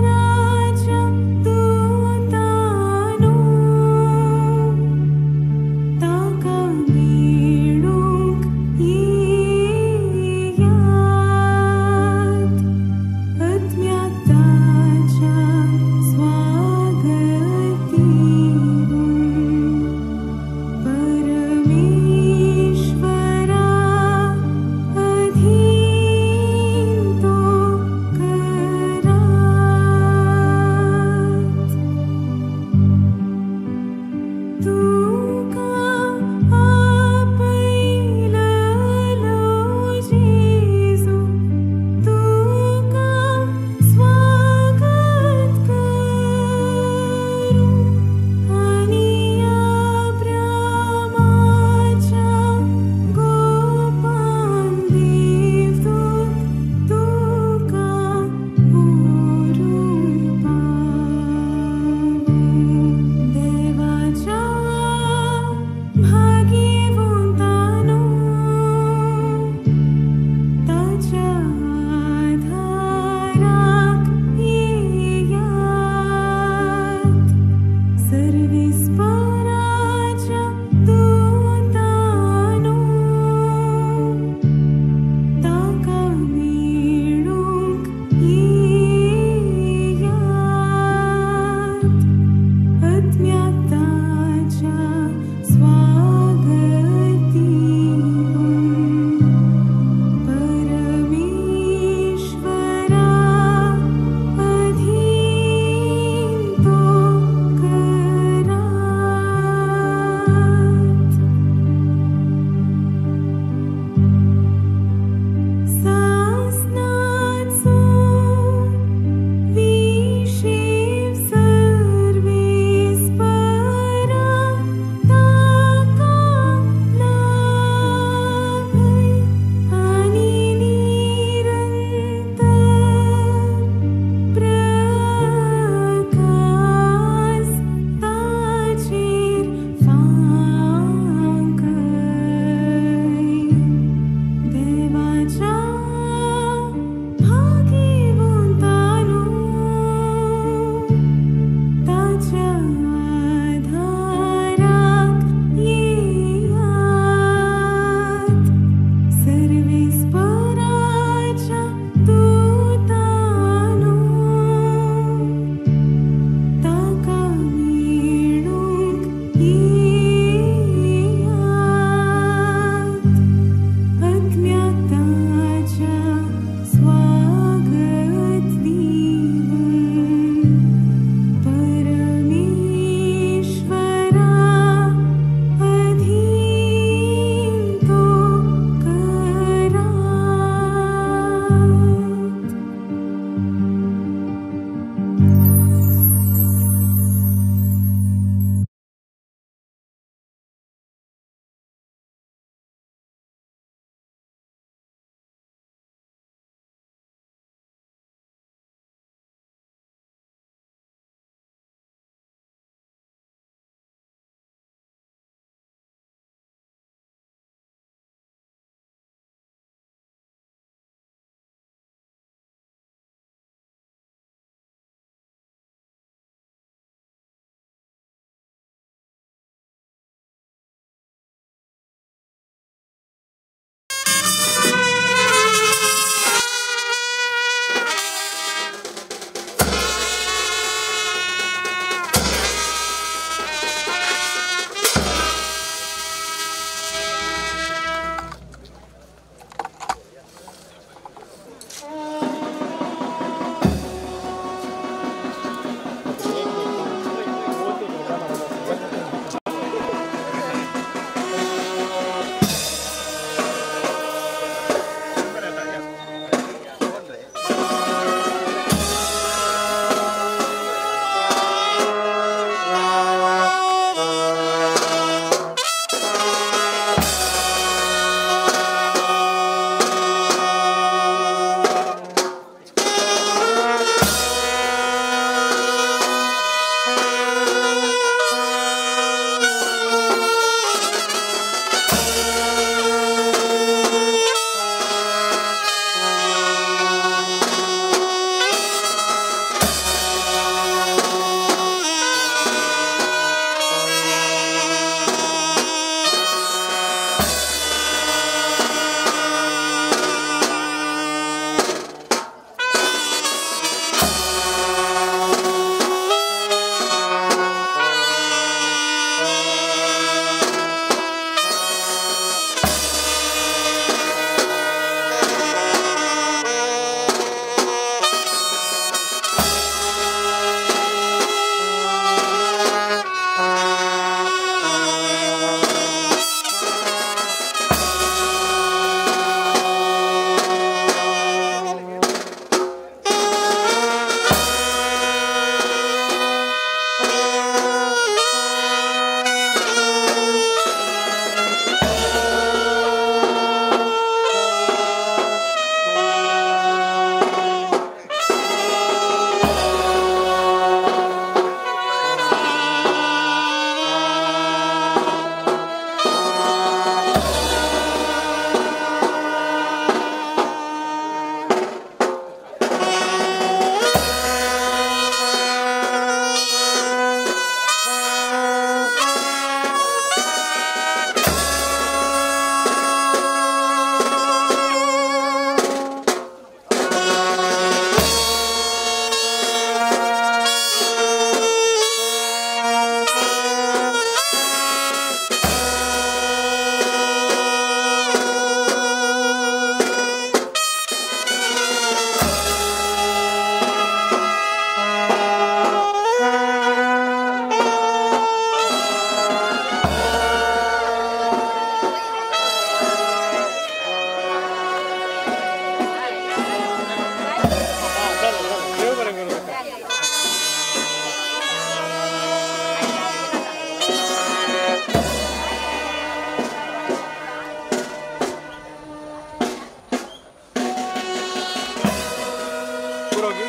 पुरो की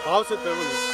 पावस येतोय म्हणून.